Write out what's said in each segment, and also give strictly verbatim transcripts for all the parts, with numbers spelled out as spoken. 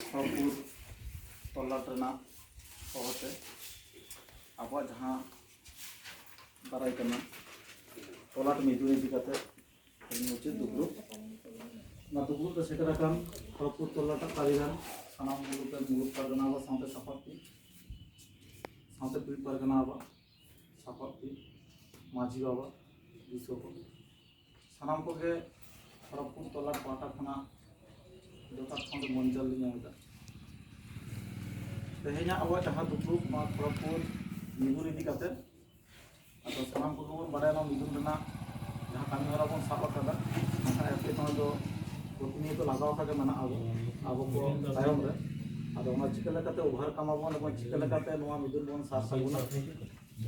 ᱠᱷᱚᱲᱚᱜᱽᱯᱩᱨ ᱛᱚᱞᱞᱟᱴ ᱨᱮᱱᱟᱜ ᱦᱚᱦᱚᱛᱮ ᱟᱵᱚᱣᱟᱜ ᱡᱟᱦᱟᱸ ᱫᱟᱨᱟᱭ ᱠᱟᱱᱟ ᱛᱚᱞᱞᱟᱴ ᱢᱤᱫᱩᱱ ᱤᱫᱤ ᱠᱟᱛᱮ ᱛᱮᱦᱮᱧ ᱢᱩᱪᱟᱹᱫ ᱫᱩᱯᱲᱩᱵ᱾ ᱚᱱᱟ ᱫᱩᱯᱲᱩᱵ ᱨᱮ ᱥᱮᱴᱮᱨ ᱟᱠᱟᱱ ᱠᱷᱚᱲᱚᱜᱽᱯᱩᱨ ᱛᱚᱞᱞᱟᱴ ᱟᱜ ᱠᱟᱹᱨᱤᱜᱟᱨ, ᱥᱟᱱᱟᱢ ᱢᱩᱞᱩᱠ ᱨᱮᱱ ᱢᱩᱞᱩᱠ ᱯᱟᱨᱜᱟᱱᱟ ᱵᱟᱵᱟ ᱥᱟᱶᱛᱮ ᱥᱟᱯᱟᱵ ᱴᱤᱢ, ᱥᱟᱶᱛᱮ ᱯᱤᱲ ᱯᱟᱨᱜᱟᱱᱟ ᱵᱟᱵᱟ ᱥᱟᱯᱟᱵ ᱴᱤᱢ, ᱢᱟᱹᱡᱷᱤ ᱵᱟᱵᱟ, ᱫᱤᱥᱚᱢ ᱥᱟᱱᱟᱢ ᱠᱚᱜᱮ ᱠᱷᱚᱲᱚᱜᱽᱯᱩᱨ ᱛᱚᱞᱞᱟᱴ ᱯᱟᱦᱴᱟ ᱠᱷᱚᱱᱟᱜ ᱡᱚᱛᱷᱟᱛ ᱠᱷᱚᱱ ᱢᱚᱧᱡᱚᱞ ᱞᱤᱧ ᱮᱢ ᱮᱫᱟ᱾ ᱛᱮᱦᱮᱧᱟᱜ ᱟᱵᱚᱣᱟᱜ ᱡᱟᱦᱟᱸ ᱫᱩᱯᱲᱩᱵ, ᱱᱚᱣᱟ ᱠᱷᱚᱲᱚᱜᱽᱯᱩᱨ ᱢᱤᱫᱩᱱ ᱤᱫᱤ ᱠᱟᱛᱮ, ᱟᱫᱚ ᱥᱟᱱᱟᱢ ᱠᱚᱜᱮ ᱵᱚᱱ ᱵᱟᱲᱟᱭᱟ, ᱱᱚᱣᱟ ᱢᱤᱫᱩᱱ ᱨᱮᱱᱟᱜ ᱡᱟᱦᱟᱸ ᱠᱟᱹᱢᱤ ᱦᱚᱨᱟ ᱵᱚᱱ ᱥᱟᱵ ᱟᱠᱟᱫᱟ, ᱢᱮᱱᱠᱷᱟᱱ ᱮᱴᱠᱮᱴᱚᱬᱮ ᱫᱚ ᱯᱨᱚᱛᱤᱱᱤᱭᱚᱛᱚ ᱞᱟᱜᱟᱣ ᱟᱠᱟᱫ ᱜᱮ ᱢᱮᱱᱟᱜᱼᱟ ᱟᱵᱚ, ᱟᱵᱚ ᱠᱚ ᱛᱟᱭᱚᱢ ᱨᱮ᱾ ᱟᱫᱚ ᱚᱱᱟ ᱪᱤᱠᱟᱹ ᱞᱮᱠᱟᱛᱮ overcome ᱟᱵᱚᱱ ᱮᱵᱚᱝ ᱪᱤᱠᱟᱹ ᱞᱮᱠᱟᱛᱮ ᱱᱚᱣᱟ ᱢᱤᱫᱩᱱ ᱵᱚᱱ ᱥᱟᱨ ᱥᱟᱹᱜᱩᱱᱟ,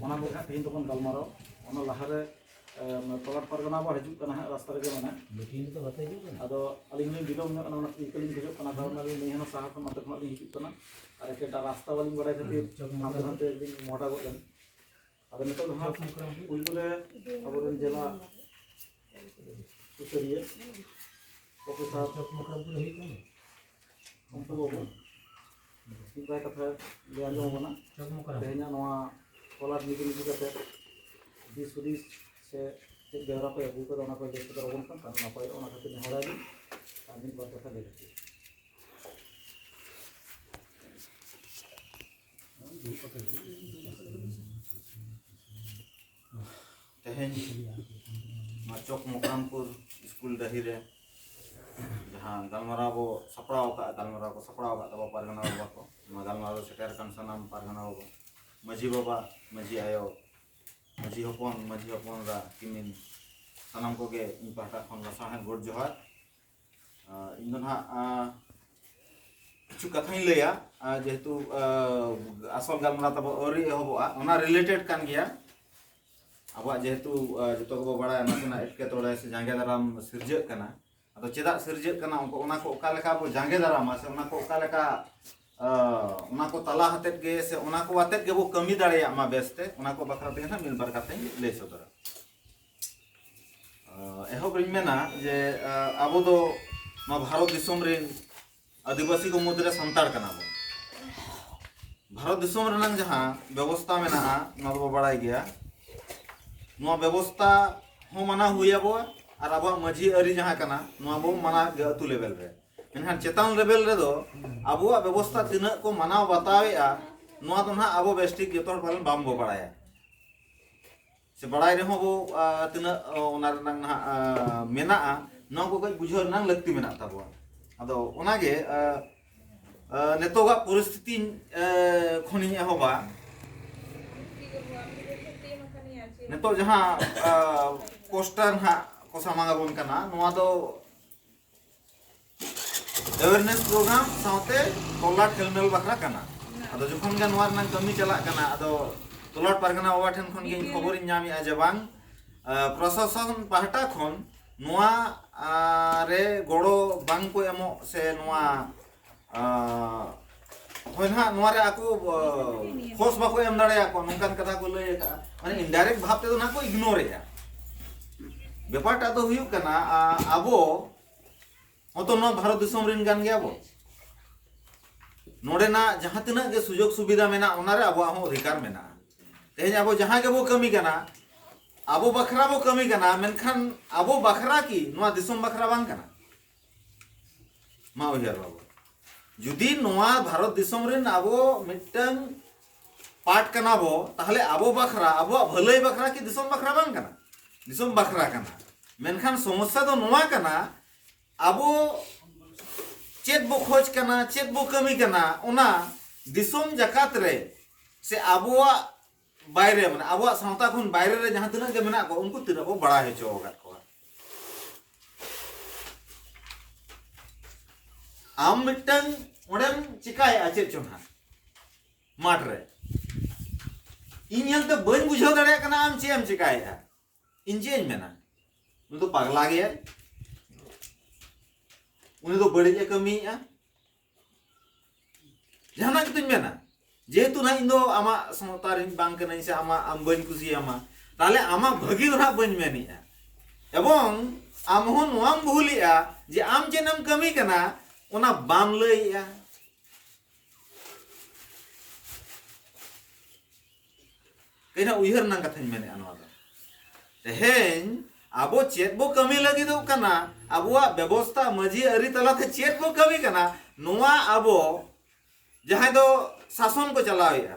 ᱚᱱᱟ ᱠᱚᱜᱮ ᱦᱟᱸᱜ ᱛᱮᱦᱮᱧ ᱫᱚᱵᱚᱱ ᱜᱟᱞᱢᱟᱨᱟᱣ᱾ ᱚᱱᱟ ᱞᱟᱦᱟᱨᱮ ᱮ, ᱛᱚᱞᱞᱟᱴ ᱯᱟᱨᱜᱟᱱᱟ ᱵᱚ ᱦᱤᱡᱩᱜ ᱠᱟᱱᱟ ᱦᱟᱸᱜ, ᱨᱟᱥᱛᱟ ᱨᱮᱜᱮ ᱢᱮᱱᱟᱜᱼᱟ᱾ ᱢᱤᱴᱤᱝ ᱨᱮᱫᱚ ᱵᱟᱯᱮ ᱦᱤᱡᱩᱜ ᱠᱟᱱᱟ? ᱟᱫᱚ ᱟᱹᱞᱤᱧ ᱦᱚᱸᱞᱤᱧ ᱵᱤᱞᱚᱢ ᱧᱚᱜ ᱮᱱᱟ, ᱚᱱᱟ ᱤᱠᱟᱹ ᱞᱤᱧ ᱠᱷᱚᱡᱚᱜ ᱠᱟᱱᱟ, ᱠᱟᱨᱚᱱ ᱟᱹᱞᱤᱧ ᱱᱤᱭᱟᱹ ᱦᱚᱸ ᱥᱟᱦᱟ ᱠᱷᱚᱱ ᱱᱚᱛᱮ ᱠᱷᱚᱱᱟᱜ ᱞᱤᱧ ᱦᱤᱡᱩᱜ ᱠᱟᱱᱟ᱾ ᱟᱨ ᱮᱠᱮᱱ ᱮᱴᱟᱜ ᱨᱟᱥᱛᱟ ᱵᱟᱹᱞᱤᱧ ᱵᱟᱲᱟᱭ ᱠᱷᱟᱹᱛᱤᱨ ᱦᱟᱱᱛᱮ ᱱᱟᱛᱮ ᱞᱤᱧ ᱢᱚᱦᱰᱟ ᱜᱚᱫ ᱞᱮᱱᱟ᱾ ᱟᱫᱚ ᱱᱤᱛᱚᱜ ᱫᱚ ᱦᱟᱸᱜ ᱯᱩᱭᱞᱩ ᱨᱮ ᱟᱵᱚᱨᱮᱱ ᱡᱮᱞᱟ ᱥᱩᱥᱟᱹᱨᱤᱭᱟᱹ ᱯᱨᱚᱯᱷᱮᱥᱚᱨ ᱪᱚᱠ ᱢᱚᱠᱨᱟᱢᱯᱩᱨ ᱦᱩᱭᱩᱜ ᱠᱟᱱᱟ? ᱩᱱᱠᱩ ᱵᱟᱵᱚ ᱢᱤᱫ ᱵᱟᱨ ᱠᱟᱛᱷᱟ ᱞᱟᱹᱭ ᱟᱸᱡᱚᱢ ᱟᱵᱚᱱᱟ᱾ ᱛᱮᱦᱮᱧᱟᱜ ᱱᱚᱣᱟ ᱛᱚᱞᱞᱟᱴ ᱢᱤᱫᱩᱱ ᱤᱫᱤ ᱠᱟᱛᱮ ᱫᱤᱥ ᱦᱩᱫᱤᱥ ᱥᱮ ᱪᱮᱫ ᱵᱮᱣᱨᱟ ᱠᱚ ᱟᱹᱜᱩ ᱠᱟᱫᱟ, ᱚᱱᱟ ᱠᱚ ᱞᱟᱹᱭ ᱥᱚᱫᱚᱨ ᱟᱵᱚᱱ ᱠᱷᱟᱱ ᱟᱹᱰᱤ ᱱᱟᱯᱟᱭᱚᱜᱼᱟ᱾ ᱚᱱᱟ ᱠᱷᱟᱹᱛᱤᱨ ᱱᱮᱦᱚᱨᱟᱭ ᱵᱤᱱ ᱟᱨ ᱢᱤᱫ ᱵᱟᱨ ᱠᱟᱛᱷᱟ ᱞᱟᱹᱭ ᱠᱟᱛᱮ᱾ ᱛᱮᱦᱮᱧ ᱱᱚᱣᱟ ᱪᱚᱠ ᱢᱚᱠᱨᱟᱢᱯᱩᱨ ᱥᱠᱩᱞ ᱰᱟᱹᱦᱤ ᱨᱮ ᱡᱟᱦᱟᱸ ᱜᱟᱞᱢᱟᱨᱟᱣ ᱵᱚ ᱥᱟᱯᱲᱟᱣ ᱟᱠᱟᱫᱼᱟ, ᱜᱟᱞᱢᱟᱨᱟᱣ ᱠᱚ ᱥᱟᱯᱲᱟᱣ ᱟᱠᱟᱫ ᱛᱟᱵᱚ ᱯᱟᱨᱜᱟᱱᱟ ᱵᱟᱵᱟ ᱠᱚ, ᱱᱚᱣᱟ ᱜᱟᱞᱢᱟᱨᱟᱣ ᱨᱮ ᱥᱮᱴᱮᱨ ᱟᱠᱟᱱ ᱥᱟᱱᱟᱢ ᱯᱟᱨᱜᱟᱱᱟ ᱵᱟᱵᱟ, ᱢᱟᱹᱡᱷᱤ ᱵᱟᱵᱟ, ᱢᱟᱹᱡᱷᱤ ᱟᱭᱳ, ᱢᱟᱹᱡᱷᱤ ᱦᱚᱯᱚᱱ, ᱢᱟᱹᱡᱷᱤ ᱦᱚᱯᱚᱱ ᱮᱨᱟ, ᱠᱤᱢᱤᱱ, ᱥᱟᱱᱟᱢ ᱠᱚᱜᱮ ᱤᱧ ᱯᱟᱦᱴᱟ ᱠᱷᱚᱱ ᱞᱟᱥᱟᱲᱦᱮᱫ ᱜᱚᱰ ᱡᱚᱦᱟᱨ᱾ ᱟᱨ ᱤᱧ ᱫᱚ ᱱᱟᱦᱟᱜ, ᱟᱸ, ᱠᱤᱪᱷᱩ ᱠᱟᱛᱷᱟᱧ ᱞᱟᱹᱭᱟ, ᱟᱨ ᱡᱮᱦᱮᱛᱩ, ᱟᱸ, ᱟᱥᱚᱞ ᱜᱟᱞᱢᱟᱨᱟᱣ ᱛᱟᱵᱚ ᱟᱹᱣᱨᱤ ᱮᱦᱚᱵᱚᱜᱼᱟ, ᱚᱱᱟ related ᱠᱟᱱ ᱜᱮᱭᱟ᱾ ᱟᱵᱚᱣᱟᱜ ᱡᱮᱦᱮᱛᱩ, ᱟᱸ, ᱡᱚᱛᱚ ᱜᱮᱵᱚ ᱵᱟᱲᱟᱭᱟ, ᱱᱟᱥᱮᱱᱟᱜ ᱮᱴᱠᱮᱴᱚᱬᱮ ᱥᱮ ᱡᱟᱸᱜᱮ ᱫᱟᱨᱟᱢ ᱥᱤᱨᱡᱟᱹᱜ ᱠᱟᱱᱟ᱾ ᱟᱫᱚ ᱪᱮᱫᱟᱜ ᱥᱤᱨᱡᱟᱹᱜ ᱠᱟᱱᱟ, ᱚᱱᱠᱟ, ᱚᱱᱟ ᱠᱚ ᱚᱠᱟ ᱞᱮᱠᱟ ᱵᱚ ᱡᱟᱸᱜᱮ ᱫᱟᱨᱟᱢᱟ, ᱥᱮ ᱚᱱᱟ ᱠᱚ ᱚᱠᱟ ᱞᱮᱠᱟ, ᱟᱸ, ᱚᱱᱟ ᱠᱚ ᱛᱟᱞᱟ ᱦᱟᱛᱮᱫ ᱜᱮ, ᱥᱮ ᱚᱱᱟ ᱠᱚ ᱟᱛᱮᱫ ᱜᱮᱵᱚ ᱠᱟᱹᱢᱤ ᱫᱟᱲᱮᱭᱟᱜ ᱢᱟ ᱵᱮᱥᱛᱮ, ᱚᱱᱟ ᱠᱚ ᱵᱟᱠᱷᱨᱟ ᱛᱮᱜᱮ ᱱᱟᱦᱟᱜ ᱢᱤᱫ ᱵᱟᱨ ᱠᱟᱛᱷᱟᱧ ᱞᱟᱹᱭ ᱥᱚᱫᱚᱨᱟ᱾ ᱟᱸ, ᱮᱦᱚᱵ ᱨᱤᱧ ᱢᱮᱱᱟ ᱡᱮ, ᱟᱸ, ᱟᱵᱚ ᱫᱚ ᱱᱚᱣᱟ ᱵᱷᱟᱨᱚᱛ ᱫᱤᱥᱚᱢ ᱨᱮᱱ ᱟᱹᱫᱤᱵᱟᱹᱥᱤ ᱠᱚ ᱢᱩᱫᱽᱨᱮ ᱥᱟᱱᱛᱟᱲ ᱠᱟᱱᱟ ᱵᱚᱱ᱾ ᱵᱷᱟᱨᱚᱛ ᱫᱤᱥᱚᱢ ᱨᱮᱱᱟᱜ ᱡᱟᱦᱟᱸ ᱵᱮᱵᱚᱥᱛᱟ ᱢᱮᱱᱟᱜᱼᱟ, ᱱᱚᱣᱟ ᱫᱚᱵᱚ ᱵᱟᱲᱟᱭ ᱜᱮᱭᱟ᱾ ᱱᱚᱣᱟ ᱵᱮᱵᱚᱥᱛᱟ ᱦᱚᱸ ᱢᱟᱱᱟᱣ ᱦᱩᱭ ᱟᱵᱚᱣᱟ, ᱟᱨ ᱟᱵᱚᱣᱟᱜ ᱢᱟᱹᱡᱷᱤ ᱟᱹᱨᱤ ᱡᱟᱦᱟᱸ ᱠᱟᱱᱟ, ᱱᱚᱣᱟ ᱵᱚ ᱢᱟᱱᱟᱣ ᱜᱮ ᱟᱹᱛᱩ ᱞᱮᱵᱮᱞ ᱨᱮ᱾ ᱢᱮᱱᱠᱷᱟᱱ ᱪᱮᱛᱟᱱ ᱞᱮᱵᱮᱞ ᱨᱮᱫᱚ ᱟᱵᱚᱣᱟᱜ ᱵᱮᱵᱚᱥᱛᱟ ᱛᱤᱱᱟᱹᱜ ᱠᱚ ᱢᱟᱱᱟᱣ ᱵᱟᱛᱟᱣᱮᱫᱼᱟ, ᱱᱚᱣᱟ ᱫᱚ ᱱᱟᱦᱟᱜ ᱟᱵᱚ ᱵᱮᱥ ᱴᱷᱤᱠ ᱡᱚᱛᱚ ᱦᱚᱲ ᱯᱟᱞᱮᱱ ᱵᱟᱝ ᱵᱚ ᱵᱟᱲᱟᱭᱟ᱾ ᱥᱮ ᱵᱟᱲᱟᱭ ᱨᱮᱦᱚᱸ ᱵᱚ, ᱟ, ᱛᱤᱱᱟᱹᱜ, ᱚ, ᱚᱱᱟ ᱨᱮᱱᱟᱜ ᱱᱟᱦᱟᱜ, ᱟ, ᱢᱮᱱᱟᱜᱼᱟ, ᱱᱚᱣᱟ ᱠᱚ ᱠᱟᱹᱡ ᱵᱩᱡᱷᱟᱹᱣ ᱨᱮᱱᱟᱜ ᱞᱟᱹᱠᱛᱤ ᱢᱮᱱᱟᱜ ᱛᱟᱵᱚᱣᱟ᱾ ᱟᱫᱚ ᱚᱱᱟᱜᱮ, ᱟ, ᱟ, ᱱᱤᱛᱚᱜᱟᱜ ᱯᱚᱨᱤᱥᱛᱷᱤᱛᱤ, ᱟ, ᱠᱷᱚᱱᱤᱧ ᱮᱦᱚᱵᱟ᱾ ᱱᱤᱛᱚᱜ ᱡᱟᱦᱟᱸ, ᱟ, ᱯᱳᱥᱴᱟᱨ ᱱᱟᱦᱟᱜ ᱠᱚ ᱥᱟᱢᱟᱝ ᱟᱵᱚᱱ ᱠᱟᱱᱟ, ᱱᱚᱣᱟ ᱫᱚ ᱮᱣᱮᱨᱱᱮᱥ ᱯᱨᱳᱜᱨᱟᱢ ᱥᱟᱶᱛᱮ ᱛᱚᱞᱟᱴ ᱦᱮᱞᱢᱮᱞ ᱵᱟᱠᱷᱨᱟ ᱠᱟᱱᱟ᱾ ᱟᱫᱚ ᱡᱚᱠᱷᱚᱱ ᱜᱮ ᱱᱚᱣᱟ ᱨᱮᱱᱟᱜ ᱠᱟᱹᱢᱤ ᱪᱟᱞᱟᱜ ᱠᱟᱱᱟ, ᱟᱫᱚ ᱛᱚᱞᱟᱴ ᱯᱟᱨᱜᱟᱱᱟ ᱵᱟᱵᱟ ᱴᱷᱮᱱ ᱠᱷᱚᱱ ᱜᱮ ᱤᱧ ᱠᱷᱚᱵᱚᱨᱤᱧ ᱧᱟᱢᱮᱜᱼᱟ ᱡᱮ ᱵᱟᱝ, ᱟ, ᱯᱨᱚᱥᱟᱥᱚᱱ ᱯᱟᱦᱴᱟ ᱠᱷᱚᱱ ᱱᱚᱣᱟ, ᱟ, ᱨᱮ ᱜᱚᱲᱚ ᱵᱟᱝ ᱠᱚ ᱮᱢᱚᱜ ᱥᱮ ᱱᱚᱣᱟ, ᱟ, ᱦᱳᱭ ᱱᱟᱦᱟᱜ ᱱᱚᱣᱟ ᱨᱮ ᱟᱠᱚ, ᱟ, ᱯᱷᱳᱨᱥ ᱵᱟᱠᱚ ᱮᱢ ᱫᱟᱲᱮᱭᱟᱠᱚᱣᱟ, ᱱᱚᱝᱠᱟᱱ ᱠᱟᱛᱷᱟ ᱠᱚ ᱞᱟᱹᱭ ᱟᱠᱟᱫᱼᱟ᱾ ᱢᱟᱱᱮ ᱤᱱᱰᱟᱭᱨᱮᱠᱴ ᱵᱷᱟᱵ ᱛᱮᱫᱚ ᱱᱟᱦᱟᱜ ᱠᱚ ᱤᱜᱱᱳᱨᱮᱫᱼᱟ᱾ ᱵᱮᱯᱟᱨᱴᱟᱜ ᱫᱚ ᱦᱩᱭᱩᱜ ᱠᱟᱱᱟ, ᱟ, ᱟᱵᱚ ᱦᱚᱸᱛᱚ ᱱᱚᱣᱟ ᱵᱷᱟᱨᱚᱛ ᱫᱤᱥᱚᱢ ᱨᱮᱱ ᱠᱟᱱ ᱜᱮᱭᱟ ᱵᱚ᱾ ᱱᱚᱰᱮᱱᱟᱜ ᱡᱟᱦᱟᱸ ᱛᱤᱱᱟᱹᱜ ᱜᱮ ᱥᱩᱡᱳᱜᱽ ᱥᱩᱵᱤᱫᱷᱟ ᱢᱮᱱᱟᱜᱼᱟ, ᱚᱱᱟᱨᱮ ᱟᱵᱚᱣᱟᱜ ᱦᱚᱸ ᱚᱫᱷᱤᱠᱟᱨ ᱢᱮᱱᱟᱜᱼᱟ᱾ ᱛᱮᱦᱮᱧ ᱟᱵᱚ ᱡᱟᱦᱟᱸ ᱜᱮᱵᱚ ᱠᱟᱹᱢᱤ ᱠᱟᱱᱟ, ᱟᱵᱚ ᱵᱟᱠᱷᱨᱟ ᱵᱚ ᱠᱟᱹᱢᱤ ᱠᱟᱱᱟ, ᱢᱮᱱᱠᱷᱟᱱ ᱟᱵᱚ ᱵᱟᱠᱷᱨᱟ ᱠᱤ ᱱᱚᱣᱟ ᱫᱤᱥᱚᱢ ᱵᱟᱠᱷᱨᱟ ᱵᱟᱝ ᱠᱟᱱᱟ? ᱢᱟ ᱩᱭᱦᱟᱹᱨ ᱵᱟᱵᱚ, ᱡᱩᱫᱤ ᱱᱚᱣᱟ ᱵᱷᱟᱨᱚᱛ ᱫᱤᱥᱚᱢ ᱨᱮᱱ ᱟᱵᱚ ᱢᱤᱫᱴᱟᱝ ᱯᱟᱨᱴ ᱠᱟᱱᱟ ᱵᱚ, ᱛᱟᱦᱞᱮ ᱟᱵᱚ ᱵᱟᱠᱷᱨᱟ, ᱟᱵᱚᱣᱟᱜ ᱵᱷᱟᱹᱞᱟᱹᱭ ᱵᱟᱠᱷᱨᱟ ᱠᱤ ᱫᱤᱥᱚᱢ ᱵᱟᱠᱷᱨᱟ ᱵᱟᱝ ᱠᱟᱱᱟ? ᱫᱤᱥᱚᱢ ᱵᱟᱠᱷᱨᱟ ᱠᱟᱱᱟ᱾ ᱢᱮᱱᱠᱷᱟᱱ ᱥᱚᱢᱚᱥᱥᱟ ᱫᱚ ᱱᱚᱣᱟ ᱠᱟᱱᱟ, ᱟᱵᱚ ᱪᱮᱫ ᱵᱚ ᱠᱷᱚᱡᱽ ᱠᱟᱱᱟ, ᱪᱮᱫ ᱵᱚ ᱠᱟᱹᱢᱤ ᱠᱟᱱᱟ, ᱚᱱᱟ ᱫᱤᱥᱚᱢ ᱡᱟᱠᱟᱛ ᱨᱮ ᱥᱮ ᱟᱵᱚᱣᱟᱜ ᱵᱟᱭᱨᱮ, ᱢᱟᱱᱮ ᱟᱵᱚᱣᱟᱜ ᱥᱟᱶᱛᱟ ᱠᱷᱚᱱ ᱵᱟᱭᱨᱮ ᱨᱮ ᱡᱟᱦᱟᱸ ᱛᱤᱱᱟᱹᱜ ᱜᱮ ᱢᱮᱱᱟᱜ ᱠᱚᱣᱟ, ᱩᱱᱠᱩ ᱛᱤᱱᱟᱹᱜ ᱵᱚ ᱵᱟᱲᱟᱭ ᱦᱚᱪᱚ ᱟᱠᱟᱫ ᱠᱚᱣᱟ᱾ ᱟᱢ ᱢᱤᱫᱴᱟᱝ ᱚᱸᱰᱮᱢ ᱪᱤᱠᱟᱭᱮᱫᱼᱟ ᱪᱮᱫ ᱪᱚ ᱱᱟᱦᱟᱜ ᱢᱟᱴᱷ ᱨᱮ, ᱤᱧ ᱧᱮᱞᱛᱮ ᱵᱟᱹᱧ ᱵᱩᱡᱷᱟᱹᱣ ᱫᱟᱲᱮᱭᱟᱜ ᱠᱟᱱᱟ ᱟᱢ ᱪᱮᱫ ᱮᱢ ᱪᱤᱠᱟᱭᱮᱫᱼᱟ᱾ ᱤᱧ ᱪᱮᱫ ᱤᱧ ᱢᱮᱱᱟ? ᱩᱱᱤ ᱫᱚ ᱯᱟᱜᱽᱞᱟ ᱜᱮᱭᱟᱭ, ᱩᱱᱤ ᱫᱚ ᱵᱟᱹᱲᱤᱡ ᱮ ᱠᱟᱹᱢᱤᱭᱮᱫᱼᱟ, ᱡᱟᱦᱟᱱᱟᱜ ᱜᱮᱛᱚᱧ ᱢᱮᱱᱟ᱾ ᱡᱮᱦᱮᱛᱩ ᱱᱟᱦᱟᱜ ᱤᱧ ᱫᱚ ᱟᱢᱟᱜ ᱥᱟᱶᱛᱟ ᱨᱤᱧ ᱵᱟᱝ ᱠᱟᱹᱱᱟᱹᱧ ᱥᱮ ᱟᱢᱟᱜ, ᱟᱢ ᱵᱟᱹᱧ ᱠᱩᱥᱤᱭᱟᱢᱟ, ᱛᱟᱦᱞᱮ ᱟᱢᱟᱜ ᱵᱷᱟᱹᱜᱤ ᱫᱚ ᱱᱟᱦᱟᱜ ᱵᱟᱹᱧ ᱢᱮᱱᱮᱜᱼᱟ᱾ ᱮᱵᱚᱝ ᱟᱢ ᱦᱚᱸ ᱱᱚᱣᱟᱢ ᱵᱷᱩᱞᱮᱜᱼᱟ ᱡᱮ ᱟᱢ ᱪᱮᱫ ᱮᱢ ᱠᱟᱹᱢᱤ ᱠᱟᱱᱟ, ᱚᱱᱟ ᱵᱟᱢ ᱞᱟᱹᱭᱮᱜᱼᱟ᱾ ᱠᱟᱹᱡ ᱱᱟᱜ ᱩᱭᱦᱟᱹᱨ ᱨᱮᱱᱟᱜ ᱠᱟᱛᱷᱟᱧ ᱢᱮᱱᱮᱫᱼᱟ ᱱᱚᱣᱟ ᱫᱚ᱾ ᱛᱮᱦᱮᱧ ᱟᱵᱚ ᱪᱮᱫ ᱵᱚ ᱠᱟᱹᱢᱤ ᱞᱟᱹᱜᱤᱫᱚᱜ ᱠᱟᱱᱟ, ᱟᱵᱚᱣᱟᱜ ᱵᱮᱵᱚᱥᱛᱟ ᱢᱟᱹᱡᱷᱤ ᱟᱹᱨᱤ ᱛᱟᱞᱟᱛᱮ ᱪᱮᱫ ᱵᱚ ᱠᱟᱹᱢᱤ ᱠᱟᱱᱟ, ᱱᱚᱣᱟ ᱟᱵᱚ ᱡᱟᱦᱟᱸᱭ ᱫᱚ ᱥᱟᱥᱚᱱ ᱠᱚ ᱪᱟᱞᱟᱣᱮᱫᱼᱟ,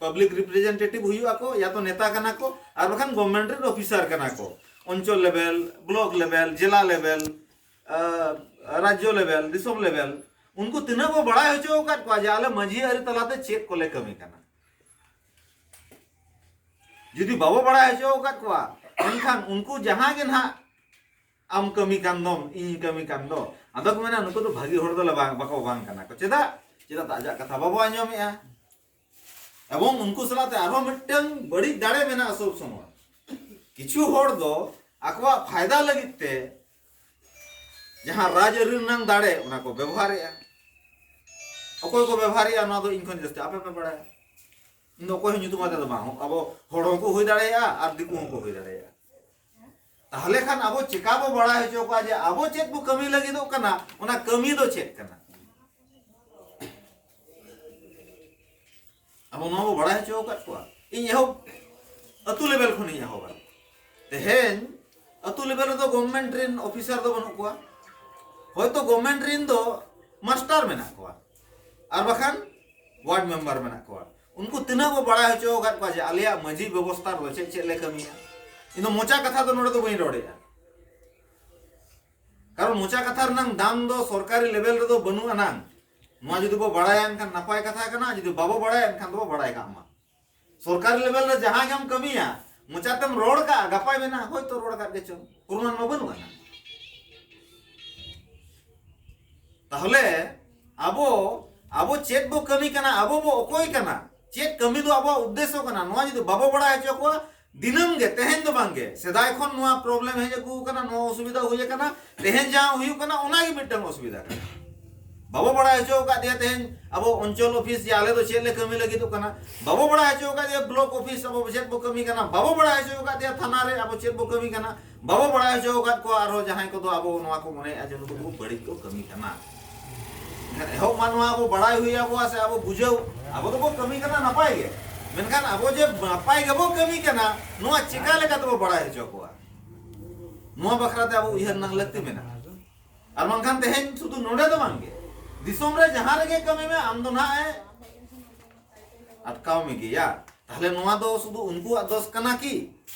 ᱯᱟᱵᱽᱞᱤᱠ ᱨᱤᱯᱨᱮᱡᱮᱱᱴᱮᱴᱤᱵᱷ ᱦᱩᱭᱩᱜ ᱟᱠᱚ, ᱭᱟ ᱛᱚ ᱱᱮᱛᱟ ᱠᱟᱱᱟ ᱠᱚ, ᱟᱨ ᱵᱟᱠᱷᱟᱱ ᱜᱚᱵᱷᱢᱮᱱᱴ ᱨᱮᱱ ᱚᱯᱷᱤᱥᱟᱨ ᱠᱟᱱᱟ ᱠᱚ, ᱚᱧᱪᱚᱞ ᱞᱮᱵᱮᱞ, ᱵᱞᱚᱠ ᱞᱮᱵᱮᱞ, ᱡᱮᱞᱟ ᱞᱮᱵᱮᱞ, ᱨᱟᱡᱽᱡᱚ ᱞᱮᱵᱮᱞ, ᱫᱤᱥᱚᱢ ᱞᱮᱵᱮᱞ, ᱩᱱᱠᱩ ᱛᱤᱱᱟᱹᱜ ᱵᱚ ᱵᱟᱲᱟᱭ ᱦᱚᱪᱚ ᱟᱠᱟᱫ ᱠᱚᱣᱟ ᱡᱮ ᱟᱞᱮ ᱢᱟᱹᱡᱷᱤ ᱟᱹᱨᱤ ᱛᱟᱞᱟᱛᱮ ᱪᱮᱫ ᱠᱚᱞᱮ ᱠᱟᱹᱢᱤ ᱠᱟᱱᱟ? ᱡᱩᱫᱤ ᱵᱟᱵᱚ ᱵᱟᱲᱟᱭ ᱦᱚᱪᱚ ᱟᱠᱟᱫ ᱠᱚᱣᱟ, ᱮᱱᱠᱷᱟᱱ ᱩᱱᱠᱩ ᱡᱟᱦᱟᱸ ᱜᱮ ᱱᱟᱦᱟᱜ, "ᱟᱢ ᱠᱟᱹᱢᱤ ᱠᱟᱱ ᱫᱚᱢ, ᱤᱧ ᱠᱟᱹᱢᱤ ᱠᱟᱱ ᱫᱚ", ᱟᱫᱚ ᱠᱚ ᱢᱮᱱᱟ, "ᱱᱩᱠᱩ ᱫᱚ ᱵᱷᱟᱹᱜᱤ ᱦᱚᱲ ᱫᱚ ᱵᱟᱝ, ᱵᱟᱠᱚ ᱵᱟᱝ ᱠᱟᱱᱟ ᱠᱚ᱾" ᱪᱮᱫᱟᱜ? ᱪᱮᱫᱟᱜ ᱟᱡᱟᱜ ᱠᱟᱛᱷᱟ ᱵᱟᱵᱚ ᱟᱸᱡᱚᱢᱮᱜᱼᱟ᱾ ᱮᱵᱚᱝ ᱩᱱᱠᱩ ᱥᱟᱞᱟᱜ ᱛᱮ ᱟᱨᱦᱚᱸ ᱢᱤᱫᱴᱟᱝ ᱵᱟᱹᱲᱤᱡ ᱫᱟᱲᱮ ᱢᱮᱱᱟᱜᱼᱟ ᱥᱚᱵ ᱥᱚᱢᱚᱭ᱾ ᱠᱤᱪᱷᱩ ᱦᱚᱲ ᱫᱚ ᱟᱠᱚᱣᱟᱜ ᱯᱷᱟᱭᱫᱟ ᱞᱟᱹᱜᱤᱫ ᱛᱮ ᱡᱟᱦᱟᱸ ᱨᱟᱡᱽ ᱟᱹᱨᱤ ᱨᱮᱱᱟᱜ ᱫᱟᱲᱮ, ᱚᱱᱟ ᱠᱚ ᱵᱮᱵᱚᱦᱟᱨᱮᱜᱼᱟ᱾ ᱚᱠᱚᱭ ᱠᱚ ᱵᱮᱵᱚᱦᱟᱨᱮᱜᱼᱟ, ᱱᱚᱣᱟ ᱫᱚ ᱤᱧ ᱠᱷᱚᱱ ᱡᱟᱹᱥᱛᱤ ᱟᱯᱮ ᱯᱮ ᱵᱟᱲᱟᱭᱟ᱾ ᱤᱧ ᱫᱚ ᱚᱠᱚᱭ ᱦᱚᱸ ᱧᱩᱛᱩᱢ ᱟᱛᱮ ᱫᱚ ᱵᱟᱝ, ᱟᱵᱚ ᱦᱚᱲ ᱦᱚᱸᱠᱚ ᱦᱩᱭ ᱫᱟᱲᱮᱭᱟᱜᱼᱟ ᱟᱨ ᱫᱤᱠᱩ ᱦᱚᱸᱠᱚ ᱦᱩᱭ ᱫᱟᱲᱮᱭᱟᱜᱼᱟ᱾ ᱛᱟᱦᱚᱞᱮ ᱠᱷᱟᱱ ᱟᱵᱚ ᱪᱮᱠᱟ ᱵᱚ ᱵᱟᱲᱟᱭ ᱦᱚᱪᱚ ᱠᱚᱣᱟ ᱡᱮ ᱟᱵᱚ ᱪᱮᱫ ᱵᱚ ᱠᱟᱹᱢᱤ ᱞᱟᱹᱜᱤᱫᱚᱜ ᱠᱟᱱᱟ, ᱚᱱᱟ ᱠᱟᱹᱢᱤ ᱫᱚ ᱪᱮᱫ ᱠᱟᱱᱟ? ᱟᱵᱚ ᱱᱚᱣᱟ ᱵᱚ ᱵᱟᱲᱟᱭ ᱦᱚᱪᱚ ᱟᱠᱟᱫ ᱠᱚᱣᱟ᱾ ᱤᱧ ᱮᱦᱚᱵ ᱟᱹᱛᱩ ᱞᱮᱵᱮᱞ ᱠᱷᱚᱱᱤᱧ ᱮᱦᱚᱵᱟ᱾ ᱛᱮᱦᱮᱧ ᱟᱹᱛᱩ ᱞᱮᱵᱮᱞ ᱨᱮᱫᱚ ᱜᱚᱵᱷᱢᱮᱱᱴ ᱨᱮᱱ ᱚᱯᱷᱤᱥᱟᱨ ᱫᱚ ᱵᱟᱹᱱᱩᱜ ᱠᱚᱣᱟ, ᱦᱚᱭᱛᱚ ᱜᱚᱵᱷᱢᱮᱱᱴ ᱨᱮᱱ ᱫᱚ ᱢᱟᱥᱴᱟᱨ ᱢᱮᱱᱟᱜ ᱠᱚᱣᱟ, ᱟᱨ ᱵᱟᱠᱷᱟᱱ ᱣᱟᱨᱰ ᱢᱮᱢᱵᱟᱨ ᱢᱮᱱᱟᱜ ᱠᱚᱣᱟ᱾ ᱩᱱᱠᱩ ᱛᱤᱱᱟᱹᱜ ᱵᱚ ᱵᱟᱲᱟᱭ ᱦᱚᱪᱚ ᱟᱠᱟᱫ ᱠᱚᱣᱟ ᱡᱮ ᱟᱞᱮᱭᱟᱜ ᱢᱟᱹᱡᱷᱤ ᱵᱮᱵᱚᱥᱛᱷᱟ ᱨᱮᱫᱚ ᱪᱮᱫ ᱪᱮᱫ ᱞᱮ ᱠᱟᱹᱢᱤᱭᱟ? ᱤᱧ ᱫᱚ ᱢᱚᱪᱟ ᱠᱟᱛᱷᱟ ᱫᱚ ᱱᱚᱰᱮ ᱫᱚ ᱵᱟᱹᱧ ᱨᱚᱲᱮᱫᱼᱟ, ᱠᱟᱨᱚᱱ ᱢᱚᱪᱟ ᱠᱟᱛᱷᱟ ᱨᱮᱱᱟᱜ ᱫᱟᱢ ᱫᱚ ᱥᱚᱨᱠᱟᱨᱤ ᱞᱮᱵᱮᱞ ᱨᱮᱫᱚ ᱵᱟᱹᱱᱩᱜ ᱟᱱᱟᱝ᱾ ᱱᱚᱣᱟ ᱡᱩᱫᱤ ᱵᱚ ᱵᱟᱲᱟᱭᱟ ᱮᱱᱠᱷᱟᱱ ᱱᱟᱯᱟᱭ ᱠᱟᱛᱷᱟ ᱠᱟᱱᱟ, ᱡᱩᱫᱤ ᱵᱟᱵᱚ ᱵᱟᱲᱟᱭᱟ ᱮᱱᱠᱷᱟᱱ ᱫᱚᱵᱚ ᱵᱟᱲᱟᱭ ᱠᱟᱜ ᱢᱟ᱾ ᱥᱚᱨᱠᱟᱨᱤ ᱞᱮᱵᱮᱞ ᱨᱮ ᱡᱟᱦᱟᱸ ᱜᱮᱢ ᱠᱟᱹᱢᱤᱭᱟ, ᱢᱚᱪᱟᱛᱮᱢ ᱨᱚᱲ ᱠᱟᱜᱼᱟ, ᱜᱟᱯᱟᱭ ᱢᱮᱱᱟ ᱦᱳᱭᱛᱚ ᱨᱚᱲ ᱠᱟᱜ ᱜᱮᱪᱚ, ᱯᱨᱚᱢᱟᱱ ᱢᱟ ᱵᱟᱹᱱᱩᱜ ᱟᱱᱟ᱾ ᱛᱟᱦᱚᱞᱮ ᱟᱵᱚ, ᱟᱵᱚ ᱪᱮᱫ ᱵᱚ ᱠᱟᱹᱢᱤ ᱠᱟᱱᱟ, ᱟᱵᱚ ᱵᱚ ᱚᱠᱚᱭ ᱠᱟᱱᱟ, ᱪᱮᱫ ᱠᱟᱹᱢᱤ ᱫᱚ ᱟᱵᱚᱣᱟᱜ ᱩᱫᱽᱫᱮᱥᱥᱚ ᱠᱟᱱᱟ, ᱱᱚᱣᱟ ᱡᱩᱫᱤ ᱵᱟᱵᱚ ᱵᱟᱲᱟᱭ ᱦᱚᱪᱚ ᱠᱚᱣᱟ, ᱫᱤᱱᱟᱹᱢ ᱜᱮ, ᱛᱮᱦᱮᱧ ᱫᱚ ᱵᱟᱝ ᱜᱮ, ᱥᱮᱫᱟᱭ ᱠᱷᱚᱱ ᱱᱚᱣᱟ ᱯᱨᱚᱵᱞᱮᱢ ᱦᱮᱡ ᱟᱹᱜᱩ ᱟᱠᱟᱱᱟ, ᱱᱚᱣᱟ ᱚᱥᱩᱵᱤᱫᱷᱟ ᱦᱩᱭ ᱟᱠᱟᱱᱟ, ᱛᱮᱦᱮᱧ ᱡᱟᱦᱟᱸ ᱦᱩᱭᱩᱜ ᱠᱟᱱᱟ ᱚᱱᱟ ᱜᱮ ᱢᱤᱫᱴᱟᱝ ᱚᱥᱩᱵᱤᱫᱷᱟ ᱠᱟᱱᱟ᱾ ᱵᱟᱵᱚ ᱵᱟᱲᱟᱭ ᱦᱚᱪᱚ ᱟᱠᱟᱫ ᱫᱮᱭᱟ ᱛᱮᱦᱮᱧ ᱟᱵᱚ ᱚᱧᱪᱚᱞ ᱚᱯᱷᱤᱥ ᱡᱮ ᱟᱞᱮ ᱫᱚ ᱪᱮᱫ ᱞᱮ ᱠᱟᱹᱢᱤ ᱞᱟᱹᱜᱤᱫᱚᱜ ᱠᱟᱱᱟ, ᱵᱟᱵᱚ ᱵᱟᱲᱟᱭ ᱦᱚᱪᱚ ᱟᱠᱟᱫ ᱫᱮᱭᱟ ᱵᱞᱚᱠ ᱚᱯᱷᱤᱥ ᱟᱵᱚ ᱪᱮᱫ ᱵᱚ ᱠᱟᱹᱢᱤ ᱠᱟᱱᱟ, ᱵᱟᱵᱚ ᱵᱟᱲᱟᱭ ᱦᱚᱪᱚ ᱟᱠᱟᱫ ᱫᱮᱭᱟ ᱛᱷᱟᱱᱟ ᱨᱮ ᱟᱵᱚ ᱪᱮᱫ ᱵᱚ ᱠᱟᱹᱢᱤ ᱠᱟᱱᱟ, ᱵᱟᱵᱚ ᱵᱟᱲᱟᱭ ᱦᱚᱪᱚ ᱟᱠᱟᱫ ᱠᱚᱣᱟ ᱟᱨᱦᱚᱸ ᱡᱟᱦᱟᱸᱭ ᱠᱚᱫᱚ ᱟᱵᱚ ᱱᱚᱣᱟ ᱠᱚ ᱢᱚᱱᱮᱭᱮᱫᱼᱟ ᱡᱮ ᱱᱩᱠᱩ ᱫᱚ ᱵᱟᱹᱲᱤᱡ ᱠᱚ ᱠᱟᱹᱢᱤ ᱠᱟᱱᱟ᱾ ᱮᱱᱠᱷᱟᱱ ᱮᱦᱚᱵ ᱢᱟ ᱱᱚᱣᱟ ᱟᱵᱚ ᱵᱟᱲᱟᱭ ᱦᱩᱭ ᱟᱵᱚᱣᱟ, ᱥᱮ ᱟᱵᱚ ᱵᱩᱡᱷᱟᱹᱣ, ᱟᱵᱚ ᱫᱚᱵᱚ ᱠᱟᱹᱢᱤ ᱠᱟᱱᱟ ᱱᱟᱯᱟᱭ ᱜᱮ, ᱢᱮᱱᱠᱷᱟᱱ ᱟᱵᱚ ᱡᱮ ᱱᱟᱯᱟᱭ ᱜᱮᱵᱚ ᱠᱟᱹᱢᱤ ᱠᱟᱱᱟ, ᱱᱚᱣᱟ ᱪᱮᱠᱟ ᱞᱮᱠᱟ ᱛᱮᱵᱚ ᱵᱟᱲᱟᱭ ᱦᱚᱪᱚ ᱠᱚᱣᱟ? ᱱᱚᱣᱟ ᱵᱟᱠᱷᱨᱟ ᱛᱮ ᱟᱵᱚ ᱩᱭᱦᱟᱹᱨ ᱨᱮᱱᱟᱜ ᱞᱟᱹᱠᱛᱤ ᱢᱮᱱᱟᱜᱼᱟ᱾ ᱟᱨ ᱵᱟᱝᱠᱷᱟᱱ ᱛᱮᱦᱮᱧ ᱥᱩᱫᱷᱩ ᱱᱚᱰᱮ ᱫᱚ ᱵᱟᱝᱜᱮ, ᱫᱤᱥᱚᱢ ᱨᱮ ᱡᱟᱦᱟᱸ ᱨᱮᱜᱮ ᱠᱟᱹᱢᱤ ᱢᱮ, ᱟᱢ ᱫᱚ ᱱᱟᱦᱟᱜ ᱮ ᱟᱴᱠᱟᱣ ᱢᱮ ᱜᱮᱭᱟ᱾ ᱛᱟᱦᱞᱮ ᱱᱚᱣᱟ ᱫᱚ ᱥᱩᱫᱷᱩ ᱩᱱᱠᱩᱣᱟᱜ ᱫᱚᱥ ᱠᱟᱱᱟ ᱠᱤ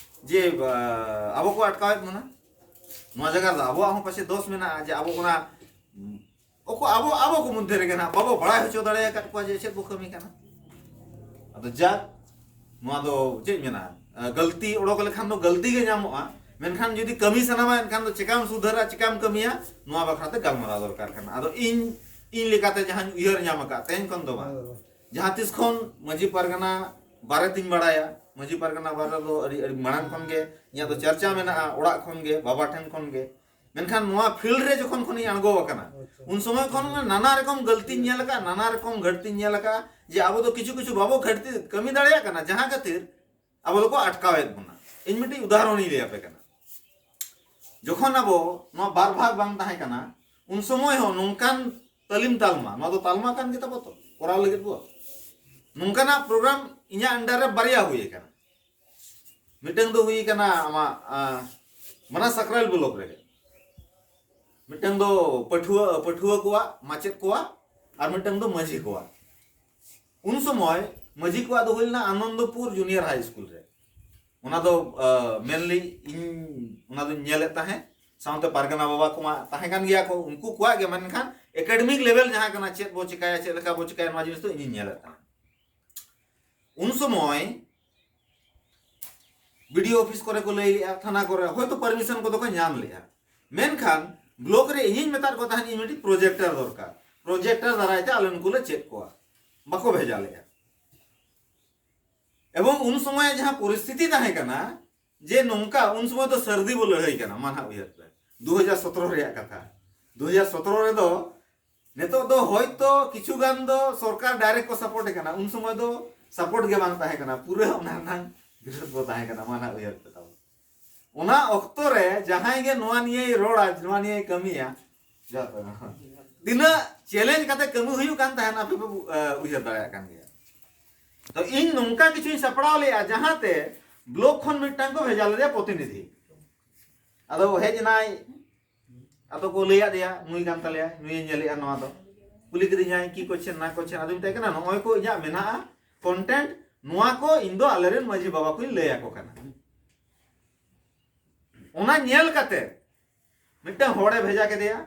ᱡᱮ, ᱟ, ᱟᱵᱚ ᱠᱚ ᱟᱴᱠᱟᱣᱮᱫ ᱵᱚᱱᱟ? ᱱᱚᱣᱟ ᱡᱟᱭᱜᱟ ᱨᱮᱫᱚ ᱟᱵᱚᱣᱟᱜ ᱦᱚᱸ ᱯᱟᱪᱮ ᱫᱚᱥ ᱢᱮᱱᱟᱜᱼᱟ ᱡᱮ ᱟᱵᱚ ᱚᱱᱟ, ᱚᱠᱚ-, ᱟᱵᱚ, ᱟᱵᱚ ᱠᱚ ᱢᱚᱫᱽᱫᱷᱮ ᱨᱮᱜᱮ ᱱᱟᱦᱟᱜ ᱵᱟᱵᱚ ᱵᱟᱲᱟᱭ ᱦᱚᱪᱚ ᱫᱟᱲᱮ ᱟᱠᱟᱫ ᱠᱚᱣᱟ ᱡᱮ ᱪᱮᱫ ᱵᱚ ᱠᱟᱹᱢᱤ ᱠᱟᱱᱟ᱾ ᱟᱫᱚ ᱡᱟᱠ, ᱱᱚᱣᱟ ᱫᱚ ᱪᱮᱫ ᱢᱮᱱᱟ, ᱟ, ᱜᱟᱹᱞᱛᱤ ᱚᱰᱚᱠ ᱞᱮᱠᱷᱟᱱ ᱫᱚ ᱜᱟᱹᱞᱛᱤ ᱜᱮ ᱧᱟᱢᱚᱜᱼᱟ, ᱢᱮᱱᱠᱷᱟᱱ ᱡᱩᱫᱤ ᱠᱟᱹᱢᱤ ᱥᱟᱱᱟᱢᱟ, ᱮᱱᱠᱷᱟᱱ ᱫᱚ ᱪᱮᱠᱟᱢ ᱥᱩᱫᱷᱟᱹᱨᱟ, ᱪᱮᱠᱟᱢ ᱠᱟᱹᱢᱤᱭᱟ, ᱱᱚᱣᱟ ᱵᱟᱠᱷᱨᱟ ᱛᱮ ᱜᱟᱞᱢᱟᱨᱟᱣ ᱫᱚᱨᱠᱟᱨ ᱠᱟᱱᱟ᱾ ᱟᱫᱚ ᱤᱧ, ᱤᱧ ᱞᱮᱠᱟᱛᱮ ᱡᱟᱦᱟᱸᱧ ᱩᱭᱦᱟᱹᱨ ᱧᱟᱢ ᱟᱠᱟᱫ ᱛᱮᱦᱮᱧ ᱠᱷᱚᱱ ᱫᱚ ᱵᱟᱝ, ᱡᱟᱦᱟᱸ ᱛᱤᱥ ᱠᱷᱚᱱ ᱢᱟᱹᱡᱷᱤ ᱯᱟᱨᱜᱟᱱᱟ ᱵᱟᱨᱮ ᱛᱤᱧ ᱵᱟᱲᱟᱭᱟ, ᱢᱟᱹᱡᱷᱤ ᱯᱟᱨᱜᱟᱱᱟ ᱵᱟᱨᱮ ᱫᱚ ᱟᱹᱰᱤ, ᱟᱹᱰᱤ ᱢᱟᱲᱟᱝ ᱠᱷᱚᱱ ᱜᱮ ᱤᱧᱟᱹᱜ ᱫᱚ ᱪᱟᱨᱪᱟ ᱢᱮᱱᱟᱜᱼᱟ, ᱚᱲᱟᱜ ᱠᱷᱚᱱ ᱜᱮ, ᱵᱟᱵᱟ ᱴᱷᱮᱱ ᱠᱷᱚᱱ ᱜᱮ᱾ ᱢᱮᱱᱠᱷᱟᱱ ᱱᱚᱣᱟ ᱯᱷᱤᱞᱰ ᱨᱮ ᱡᱚᱠᱷᱚᱱ ᱠᱷᱚᱱᱤᱧ ᱟᱬᱜᱚ ᱟᱠᱟᱱᱟ, ᱩᱱ ᱥᱚᱢᱚᱭ ᱠᱷᱚᱱ ᱜᱮ ᱱᱟᱱᱟ ᱨᱚᱠᱚᱢ ᱜᱟᱹᱞᱛᱤᱧ ᱧᱮᱞ ᱟᱠᱟᱫᱼᱟ, ᱱᱟᱱᱟ ᱨᱚᱠᱚᱢ ᱜᱷᱟᱹᱴᱛᱤᱧ ᱧᱮᱞ ᱟᱠᱟᱫᱼᱟ, ᱡᱮ ᱟᱵᱚ ᱫᱚ ᱠᱤᱪᱷᱩ ᱠᱤᱪᱷᱩ ᱵᱟᱵᱚ ᱜᱷᱟᱹᱴᱛᱤ ᱠᱟᱹᱢᱤ ᱫᱟᱲᱮᱭᱟᱜ ᱠᱟᱱᱟ, ᱡᱟᱦᱟᱸ ᱠᱷᱟᱹᱛᱤᱨ ᱟᱵᱚ ᱫᱚᱠᱚ ᱟᱴᱠᱟᱣᱮᱫ ᱵᱚᱱᱟ᱾ ᱤᱧ ᱢᱤᱫᱴᱤᱡ ᱩᱫᱟᱦᱚᱨᱚᱱᱤᱧ ᱞᱟᱹᱭ ᱟᱯᱮ ᱠᱟᱱᱟ᱾ ᱡᱚᱠᱷᱚᱱ ᱟᱵᱚ ᱱᱚᱣᱟ ᱵᱟᱨ ᱵᱷᱟᱜᱽ ᱵᱟᱝ ᱛᱟᱦᱮᱸ ᱠᱟᱱᱟ, ᱩᱱ ᱥᱚᱢᱚᱭ ᱦᱚᱸ ᱱᱚᱝᱠᱟᱱ ᱛᱟᱹᱞᱤᱢ ᱛᱟᱞᱢᱟ, ᱱᱚᱣᱟ ᱫᱚ ᱛᱟᱞᱢᱟ ᱠᱟᱱ ᱜᱮ ᱛᱟᱵᱚ ᱛᱚ, ᱠᱚᱨᱟᱣ ᱞᱟᱹᱜᱤᱫ ᱵᱚ, ᱱᱚᱝᱠᱟᱱᱟᱜ ᱯᱨᱳᱜᱨᱟᱢ ᱤᱧᱟᱹᱜ ᱟᱱᱰᱟᱨ ᱨᱮ ᱵᱟᱨᱭᱟ ᱦᱩᱭ ᱟᱠᱟᱱᱟ᱾ ᱢᱤᱫᱴᱟᱝ ᱫᱚ ᱦᱩᱭ ᱟᱠᱟᱱᱟ ᱟᱢᱟᱜ, ᱟ, ᱢᱟᱱᱟ ᱥᱟᱠᱨᱟᱭᱞ ᱵᱞᱚᱠ ᱨᱮᱜᱮ, ᱢᱤᱫᱴᱟᱝ ᱫᱚ ᱯᱟᱹᱴᱷᱩᱣᱟᱹ, ᱯᱟᱹᱴᱷᱩᱣᱟᱹ ᱠᱚᱣᱟᱜ, ᱢᱟᱪᱮᱫ ᱠᱚᱣᱟᱜ, ᱟᱨ ᱢᱤᱫᱴᱟᱝ ᱫᱚ ᱢᱟᱹᱡᱷᱤ ᱠᱚᱣᱟᱜ᱾ ᱩᱱ ᱥᱚᱢᱚᱭ ᱢᱟᱹᱡᱷᱤ ᱠᱚᱣᱟᱜ ᱫᱚ ᱦᱩᱭ ᱞᱮᱱᱟ ᱟᱱᱚᱱᱫᱚᱯᱩᱨ ᱡᱩᱱᱤᱭᱟᱨ ᱦᱟᱭ ᱥᱠᱩᱞ ᱨᱮ᱾ ᱚᱱᱟ ᱫᱚ, ᱟ, ᱢᱮᱱᱞᱤ ᱤᱧ ᱚᱱᱟ ᱫᱚᱧ ᱧᱮᱞᱮᱫ ᱛᱟᱦᱮᱸᱫ, ᱥᱟᱶᱛᱮ ᱯᱟᱨᱜᱟᱱᱟ ᱵᱟᱵᱟ ᱠᱚᱢᱟ ᱛᱟᱦᱮᱸ ᱠᱟᱱ ᱜᱮᱭᱟ ᱠᱚ, ᱩᱱᱠᱩ ᱠᱚᱣᱟᱜ ᱜᱮ, ᱢᱮᱱᱠᱷᱟᱱ ᱮᱠᱟᱰᱮᱢᱤᱠ ᱞᱮᱵᱮᱞ ᱡᱟᱦᱟᱸ ᱠᱟᱱᱟ, ᱪᱮᱫ ᱵᱚ ᱪᱤᱠᱟᱹᱭᱟ, ᱪᱮᱫ ᱞᱮᱠᱟ ᱵᱚ ᱪᱤᱠᱟᱹᱭᱟ, ᱱᱚᱣᱟ ᱡᱤᱱᱤᱥ ᱫᱚ ᱤᱧᱤᱧ ᱧᱮᱞᱮᱫ ᱛᱟᱦᱮᱸᱫ᱾ ᱩᱱ ᱥᱚᱢᱚᱭ ᱵᱤᱰᱤᱳ ᱚᱯᱷᱤᱥ ᱠᱚᱨᱮ ᱠᱚ ᱞᱟᱹᱭ ᱞᱮᱜᱼᱟ, ᱛᱷᱟᱱᱟ ᱠᱚᱨᱮ ᱦᱚᱭᱛᱳ ᱯᱟᱨᱢᱤᱥᱚᱱ ᱠᱚᱫᱚ ᱠᱚ ᱧᱟᱢ ᱞᱮᱜᱼᱟ, ᱢᱮᱱᱠᱷᱟᱱ ᱵᱞᱚᱠ ᱨᱮ ᱤᱧᱤᱧ ᱢᱮᱛᱟᱫ ᱠᱚ ᱛᱟᱦᱮᱸᱫ, ᱤᱧ ᱢᱤᱫᱴᱤᱡ ᱯᱨᱚᱡᱮᱠᱴᱟᱨ ᱫᱚᱨᱠᱟᱨ, ᱯᱨᱚᱡᱮᱠᱴᱟᱨ ᱫᱟᱨᱟᱭ ᱛᱮ ᱟᱞᱮ ᱱᱩᱠᱩ ᱞᱮ ᱪᱮᱫ ᱠᱚᱣᱟ, ᱵᱟᱠᱚ ᱵᱷᱮᱡᱟ ᱞᱮᱜᱼᱟ᱾ ᱮᱵᱚᱝ ᱩᱱ ᱥᱚᱢᱚᱭ ᱡᱟᱦᱟᱸ ᱯᱚᱨᱤᱥᱛᱷᱤᱛᱤ ᱛᱟᱦᱮᱸ ᱠᱟᱱᱟ, ᱡᱮ ᱱᱚᱝᱠᱟ, ᱩᱱ ᱥᱚᱢᱚᱭ ᱫᱚ ᱥᱟᱹᱨᱫᱤ ᱵᱚ ᱞᱟᱹᱲᱦᱟᱹᱭ ᱠᱟᱱᱟ, ᱢᱟ ᱱᱟᱦᱟᱜ ᱩᱭᱦᱟᱹᱨ ᱯᱮ, ᱫᱩ ᱦᱟᱡᱟᱨ ᱥᱚᱛᱨᱚ ᱨᱮᱭᱟᱜ ᱠᱟᱛᱷᱟ᱾ ᱫᱩ ᱦᱟᱡᱟᱨ ᱥᱚᱛᱨᱚ ᱨᱮᱫᱚ, ᱱᱤᱛᱚᱜ ᱫᱚ ᱦᱚᱭᱛᱚ ᱠᱤᱪᱷᱩ ᱜᱟᱱ ᱫᱚ ᱥᱚᱨᱠᱟᱨ ᱰᱟᱭᱨᱮᱠᱴ ᱠᱚ ᱥᱟᱯᱳᱨᱴ ᱮ ᱠᱟᱱᱟ, ᱩᱱ ᱥᱚᱢᱚᱭ ᱫᱚ ᱥᱟᱯᱳᱨᱴ ᱜᱮ ᱵᱟᱝ ᱛᱟᱦᱮᱸ ᱠᱟᱱᱟ, ᱯᱩᱨᱟᱹ ᱚᱱᱟ ᱨᱮᱱᱟᱜ ᱵᱤᱨᱳᱫ ᱵᱚ ᱛᱟᱦᱮᱸ ᱠᱟᱱᱟ, ᱢᱟ ᱱᱟᱦᱟᱜ ᱩᱭᱦᱟᱹᱨ ᱯᱮ ᱛᱟᱵᱚ᱾ ᱚᱱᱟ ᱚᱠᱛᱚ ᱨᱮ ᱡᱟᱦᱟᱸᱭ ᱜᱮ ᱱᱚᱣᱟ ᱱᱤᱭᱮᱭ ᱨᱚᱲᱟ, ᱱᱚᱣᱟ ᱱᱤᱭᱮᱭ ᱠᱟᱹᱢᱤᱭᱟ, ᱡᱚᱛᱚ ᱛᱤᱱᱟᱹᱜ ᱪᱮᱞᱮᱧᱡᱽ ᱠᱟᱛᱮ ᱠᱟᱹᱢᱤ ᱦᱩᱭᱩᱜ ᱠᱟᱱ ᱛᱟᱦᱮᱱ, ᱟᱯᱮ ᱯᱮ ᱩᱭᱦᱟᱹᱨ ᱫᱟᱲᱮᱭᱟᱜ ᱠᱟᱱ ᱜᱮᱭᱟ᱾ ᱛᱚ ᱤᱧ ᱱᱚᱝᱠᱟ ᱠᱤᱪᱷᱩᱧ ᱥᱟᱯᱲᱟᱣ ᱞᱮᱫᱼᱟ, ᱡᱟᱦᱟᱸᱛᱮ ᱵᱞᱚᱠ ᱠᱷᱚᱱ ᱢᱤᱫᱴᱟᱝ ᱠᱚ ᱵᱷᱮᱡᱟ ᱞᱮᱫᱮᱭᱟ ᱯᱨᱚᱛᱤᱱᱤᱫᱷᱤ᱾ ᱟᱫᱚ ᱦᱮᱡ ᱮᱱᱟᱭ, ᱟᱫᱚ ᱠᱚ ᱞᱟᱹᱭ ᱟᱫᱮᱭᱟ, ᱱᱩᱭ ᱠᱟᱱ ᱛᱟᱞᱮᱭᱟ, ᱱᱩᱭᱮ ᱧᱮᱞᱮᱜᱼᱟ ᱱᱚᱣᱟ ᱫᱚ᱾ ᱠᱩᱞᱤ ᱠᱮᱫᱤᱧᱟᱭ, "ᱠᱤ ᱠᱚᱪᱪᱷᱮᱱ ᱱᱟ ᱠᱚᱪᱪᱷᱮᱱ?" ᱟᱫᱚᱧ ᱢᱮᱛᱟᱭ ᱠᱟᱱᱟ, "ᱱᱚᱜᱼᱚᱭ ᱠᱚ ᱤᱧᱟᱹᱜ ᱢᱮᱱᱟᱜᱼᱟ ᱠᱚᱱᱴᱮᱱᱴ, ᱱᱚᱣᱟ ᱠᱚ ᱤᱧ ᱫᱚ ᱟᱞᱮᱨᱮᱱ ᱢᱟᱹᱡᱷᱤ ᱵᱟᱵᱟ ᱠᱚᱧ ᱞᱟᱹᱭ ᱟᱠᱚ ᱠᱟᱱᱟ᱾" ᱚᱱᱟ ᱧᱮᱞ ᱠᱟᱛᱮ ᱢᱤᱫᱴᱟᱝ ᱦᱚᱲᱮ ᱵᱷᱮᱡᱟ ᱠᱮᱫᱮᱭᱟ,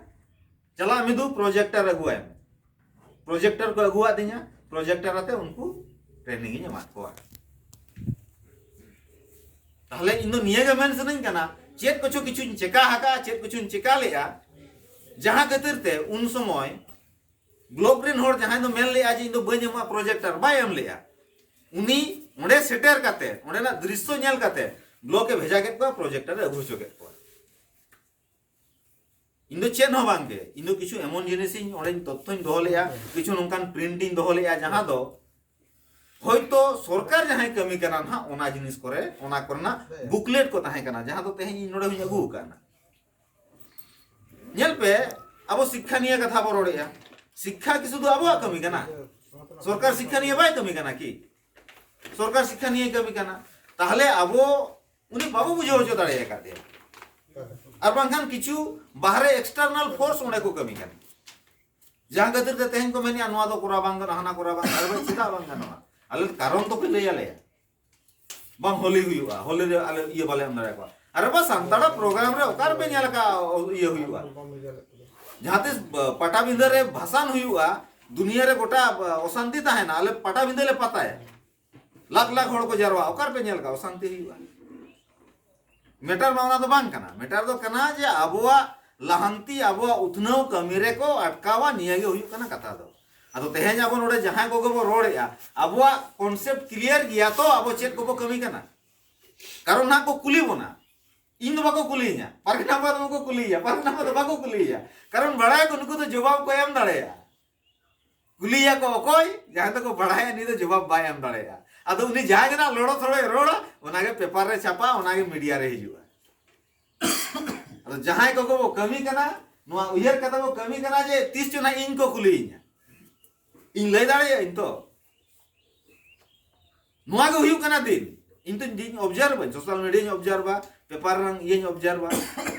"ᱪᱟᱞᱟᱜ ᱢᱮ ᱫᱩ, ᱯᱨᱚᱡᱮᱠᱴᱟᱨ ᱟᱹᱜᱩᱣᱟᱭ ᱢᱮ᱾" ᱯᱨᱚᱡᱮᱠᱴᱟᱨ ᱠᱚ ᱟᱹᱜᱩᱣᱟᱫᱤᱧᱟ, ᱯᱨᱚᱡᱮᱠᱴᱟᱨ ᱟᱛᱮ ᱩᱱᱠᱩ ᱴᱨᱮᱱᱤᱝ ᱤᱧ ᱮᱢᱟᱫ ᱠᱚᱣᱟ᱾ ᱛᱟᱦᱞᱮ ᱤᱧ ᱫᱚ ᱱᱤᱭᱟᱹ ᱜᱮ ᱢᱮᱱ ᱥᱟᱱᱟᱧ ᱠᱟᱱᱟ, ᱪᱮᱫ ᱠᱚᱪᱚ ᱠᱤᱪᱷᱩᱧ ᱪᱮᱠᱟ ᱟᱠᱟᱫᱼᱟ, ᱪᱮᱫ ᱠᱚᱪᱚᱧ ᱪᱮᱠᱟ ᱞᱮᱫᱼᱟ, ᱡᱟᱦᱟᱸ ᱠᱷᱟᱹᱛᱤᱨ ᱛᱮ ᱩᱱ ᱥᱚᱢᱚᱭ ᱵᱞᱚᱠ ᱨᱮᱱ ᱦᱚᱲ ᱡᱟᱦᱟᱸᱭ ᱫᱚ ᱢᱮᱱ ᱞᱮᱫᱼᱟ ᱡᱮ ᱤᱧ ᱫᱚ ᱵᱟᱹᱧ ᱮᱢᱚᱜᱼᱟ ᱯᱨᱚᱡᱮᱠᱴᱟᱨ, ᱵᱟᱭ ᱮᱢ ᱞᱮᱫᱼᱟ᱾ ᱩᱱᱤ ᱚᱸᱰᱮ ᱥᱮᱴᱮᱨ ᱠᱟᱛᱮ, ᱚᱸᱰᱮᱱᱟᱜ ᱫᱨᱤᱥᱥᱚ ᱧᱮᱞ ᱠᱟᱛᱮ ᱵᱞᱚᱠ ᱮ ᱵᱷᱮᱡᱟ ᱠᱮᱫ ᱠᱚᱣᱟ, ᱯᱨᱚᱡᱮᱠᱴᱟᱨ ᱮ ᱟᱹᱜᱩ ᱦᱚᱪᱚ ᱠᱮᱫ ᱠᱚᱣᱟ᱾ ᱤᱧ ᱫᱚ ᱪᱮᱫ ᱦᱚᱸ ᱵᱟᱝ ᱜᱮ, ᱤᱧ ᱫᱚ ᱠᱤᱪᱷᱩ ᱮᱢᱚᱱ ᱡᱤᱱᱤᱥ ᱤᱧ ᱚᱸᱰᱮᱧ ᱛᱚᱛᱛᱷᱚᱧ ᱫᱚᱦᱚ ᱞᱮᱫᱼᱟ, ᱠᱤᱪᱷᱩ ᱱᱚᱝᱠᱟᱱ ᱯᱨᱤᱱᱴ ᱤᱧ ᱫᱚᱦᱚ ᱞᱮᱫᱼᱟ, ᱡᱟᱦᱟᱸ ᱫᱚ ᱦᱚᱭᱛᱳ ᱥᱚᱨᱠᱟᱨ ᱡᱟᱦᱟᱸᱭ ᱠᱟᱹᱢᱤ ᱠᱟᱱᱟ ᱱᱟᱦᱟᱜ, ᱚᱱᱟ ᱡᱤᱱᱤᱥ ᱠᱚᱨᱮ, ᱚᱱᱟ ᱠᱚᱨᱮᱱᱟᱜ ᱵᱩᱠᱞᱮᱴ ᱠᱚ ᱛᱟᱦᱮᱸ ᱠᱟᱱᱟ, ᱡᱟᱦᱟᱸ ᱫᱚ ᱛᱮᱦᱮᱧ ᱤᱧ ᱱᱚᱰᱮ ᱦᱚᱸᱧ ᱟᱹᱜᱩ ᱟᱠᱟᱫᱼᱟ᱾ ᱧᱮᱞ ᱯᱮ, ᱟᱵᱚ ᱥᱤᱠᱠᱷᱟ ᱱᱤᱭᱮ ᱠᱟᱛᱷᱟ ᱵᱚ ᱨᱚᱲᱮᱫᱼᱟ᱾ ᱥᱤᱠᱠᱷᱟ ᱠᱤ ᱥᱩᱫᱷᱩ ᱟᱵᱚᱣᱟᱜ ᱠᱟᱹᱢᱤ ᱠᱟᱱᱟ? ᱥᱚᱨᱠᱟᱨ ᱥᱤᱠᱠᱷᱟ ᱱᱤᱭᱮ ᱵᱟᱭ ᱠᱟᱹᱢᱤ ᱠᱟᱱᱟ ᱠᱤ? ᱥᱚᱨᱠᱟᱨ ᱥᱤᱠᱠᱷᱟ ᱱᱤᱭᱮ ᱠᱟᱹᱢᱤ ᱠᱟᱱᱟ᱾ ᱛᱟᱦᱞᱮ ᱟᱵᱚ ᱩᱱᱤ ᱵᱟᱵᱚ ᱵᱩᱡᱷᱟᱹᱣ ᱦᱚᱪᱚ ᱫᱟᱲᱮ ᱟᱠᱟᱫᱮᱭᱟ᱾ ᱟᱨ ᱵᱟᱝᱠᱷᱟᱱ ᱠᱤᱪᱷᱩ ᱵᱟᱦᱨᱮ external force ᱚᱸᱰᱮ ᱠᱚ ᱠᱟᱹᱢᱤ ᱠᱟᱱᱟ, ᱡᱟᱦᱟᱸ ᱠᱷᱟᱹᱛᱤᱨ ᱛᱮ ᱛᱮᱦᱮᱧ ᱠᱚ ᱢᱮᱱᱮᱫᱼᱟ, "ᱱᱚᱣᱟ ᱫᱚ ᱠᱚᱨᱟᱣ ᱵᱟᱝ ᱜᱟᱱᱚᱜᱼᱟ, ᱦᱟᱱᱟ ᱠᱚᱨᱟᱣ ᱵᱟᱝ ᱜᱟᱱᱚᱜᱼᱟ᱾" ᱟᱨᱮ ᱵᱷᱟᱹᱭ, ᱪᱮᱫᱟᱜ ᱵᱟᱝ ᱜᱟᱱᱚᱜᱼᱟ? ᱟᱞᱮ ᱠᱟᱨᱚᱱ ᱫᱚᱯᱮ ᱞᱟᱹᱭ ᱟᱞᱮᱭᱟ᱾ ᱵᱟᱝ ᱦᱳᱞᱤ ᱦᱩᱭᱩᱜᱼᱟ, ᱦᱳᱞᱤ ᱨᱮ ᱟᱞᱮ ᱤᱭᱟᱹ ᱵᱟᱞᱮ ᱮᱢ ᱫᱟᱲᱮᱭᱟᱠᱚᱣᱟ᱾ ᱟᱨᱮ ᱵᱟ, ᱥᱟᱱᱛᱟᱲᱟᱜ ᱯᱨᱳᱜᱨᱟᱢ ᱨᱮ ᱚᱠᱟ ᱨᱮᱯᱮ ᱧᱮᱞ ᱟᱠᱟᱫᱼᱟ ᱤᱭᱟᱹ ᱦᱩᱭᱩᱜᱼᱟ? ᱡᱟᱦᱟᱸ ᱛᱤᱥ ᱯᱟᱴᱟᱵᱤᱸᱫᱟᱹ ᱨᱮ ᱵᱷᱟᱥᱟᱱ ᱦᱩᱭᱩᱜᱼᱟ, ᱫᱩᱱᱤᱭᱟᱹ ᱨᱮ ᱜᱚᱴᱟ ᱚᱥᱟᱱᱛᱤ ᱛᱟᱦᱮᱱᱟ, ᱟᱞᱮ ᱯᱟᱴᱟᱵᱤᱸᱫᱟᱹ ᱞᱮ ᱯᱟᱛᱟᱭᱟ, ᱞᱟᱠᱷ ᱞᱟᱠᱷ ᱦᱚᱲ ᱠᱚ ᱡᱟᱨᱣᱟᱜᱼᱟ, ᱚᱠᱟ ᱨᱮᱯᱮ ᱧᱮᱞ ᱟᱠᱟᱫᱼᱟ ᱚᱥᱟᱱᱛᱤ ᱦᱩᱭᱩᱜᱼᱟ? ᱢᱮᱴᱟᱨ ᱢᱟ ᱚᱱᱟ ᱫᱚ ᱵᱟᱝ ᱠᱟᱱᱟ᱾ ᱢᱮᱴᱟᱨ ᱫᱚ ᱠᱟᱱᱟ ᱡᱮ ᱟᱵᱚᱣᱟᱜ ᱞᱟᱦᱟᱱᱛᱤ, ᱟᱵᱚᱣᱟᱜ ᱩᱛᱱᱟᱹᱣ ᱠᱟᱹᱢᱤ ᱨᱮᱠᱚ ᱟᱴᱠᱟᱣᱟ, ᱱᱤᱭᱟᱹ ᱜᱮ ᱦᱩᱭᱩᱜ ᱠᱟᱱᱟ ᱠᱟᱛᱷᱟ ᱫᱚ᱾ ᱟᱫᱚ ᱛᱮᱦᱮᱧ ᱟᱵᱚ ᱱᱚᱰᱮ ᱡᱟᱦᱟᱸᱭ ᱠᱚᱜᱮ ᱵᱚ ᱨᱚᱲᱮᱫᱼᱟ, ᱟᱵᱚᱣᱟᱜ concept clear ᱜᱮᱭᱟ ᱛᱚ ᱟᱵᱚ ᱪᱮᱫ ᱠᱚᱵᱚ ᱠᱟᱹᱢᱤ ᱠᱟᱱᱟ? ᱠᱟᱨᱚᱱ ᱱᱟᱦᱟᱜ ᱠᱚ ᱠᱩᱞᱤ ᱵᱚᱱᱟ, ᱤᱧ ᱫᱚ ᱵᱟᱠᱚ ᱠᱩᱞᱤᱭᱤᱧᱟ, ᱯᱟᱨᱜᱟᱱᱟ ᱵᱟᱵᱟ ᱫᱚ ᱵᱟᱠᱚ ᱠᱩᱞᱤᱭᱮᱭᱟ, ᱯᱟᱨᱜᱟᱱᱟ ᱵᱟᱵᱟ ᱫᱚ ᱵᱟᱠᱚ ᱠᱩᱞᱤᱭᱮᱭᱟ, ᱠᱟᱨᱚᱱ ᱵᱟᱲᱟᱭᱟᱠᱚ ᱱᱩᱠᱩ ᱫᱚ ᱡᱚᱵᱟᱵ ᱠᱚ ᱮᱢ ᱫᱟᱲᱮᱭᱟᱜᱼᱟ᱾ ᱠᱩᱞᱤᱭᱮᱭᱟ ᱠᱚ ᱚᱠᱚᱭ? ᱡᱟᱦᱟᱸᱭ ᱫᱚᱠᱚ ᱵᱟᱲᱟᱭᱟ ᱩᱱᱤ ᱫᱚ ᱡᱚᱵᱟᱵ ᱵᱟᱭ ᱮᱢ ᱫᱟᱲᱮᱭᱟᱜᱼᱟ᱾ ᱟᱫᱚ ᱩᱱᱤ ᱡᱟᱦᱟᱸᱭ ᱜᱮ ᱱᱟᱜ ᱞᱚᱲᱚ ᱛᱷᱚᱲᱚᱭ ᱨᱚᱲᱟ, ᱚᱱᱟᱜᱮ ᱯᱮᱯᱟᱨ ᱨᱮ ᱪᱷᱟᱯᱟ, ᱚᱱᱟᱜᱮ ᱢᱤᱰᱤᱭᱟ ᱨᱮ ᱦᱤᱡᱩᱜᱼᱟ᱾ ᱟᱫᱚ ᱡᱟᱦᱟᱸᱭ ᱠᱚᱠᱚ ᱵᱚ ᱠᱟᱹᱢᱤ ᱠᱟᱱᱟ, ᱱᱚᱣᱟ ᱩᱭᱦᱟᱹᱨ ᱠᱟᱛᱮ ᱵᱚ ᱠᱟᱹᱢᱤ ᱠᱟᱱᱟ ᱡᱮ ᱛᱤᱥ ᱪᱚ ᱱᱟᱜ ᱤᱧ ᱠᱚ ᱠᱩᱞᱤᱭᱤᱧᱟ᱾ ᱤᱧ ᱞᱟᱹᱭ ᱫᱟᱲᱮᱭᱟᱜᱼᱟᱹᱧ ᱛᱚ? ᱱᱚᱣᱟ ᱜᱮ ᱦᱩᱭᱩᱜ ᱠᱟᱱᱟ ᱫᱤᱱ᱾ ᱤᱧ ᱛᱚᱧ ᱚᱵᱡᱟᱨᱵᱷ ᱟᱹᱧ, ᱥᱳᱥᱟᱞ ᱢᱤᱰᱤᱭᱟᱧ ᱚᱵᱡᱟᱨᱵᱷᱟ, ᱯᱮᱯᱟᱨ ᱨᱮᱱᱟᱜ ᱤᱭᱟᱹᱧ ᱚᱵᱡᱟᱨᱵᱷᱟ᱾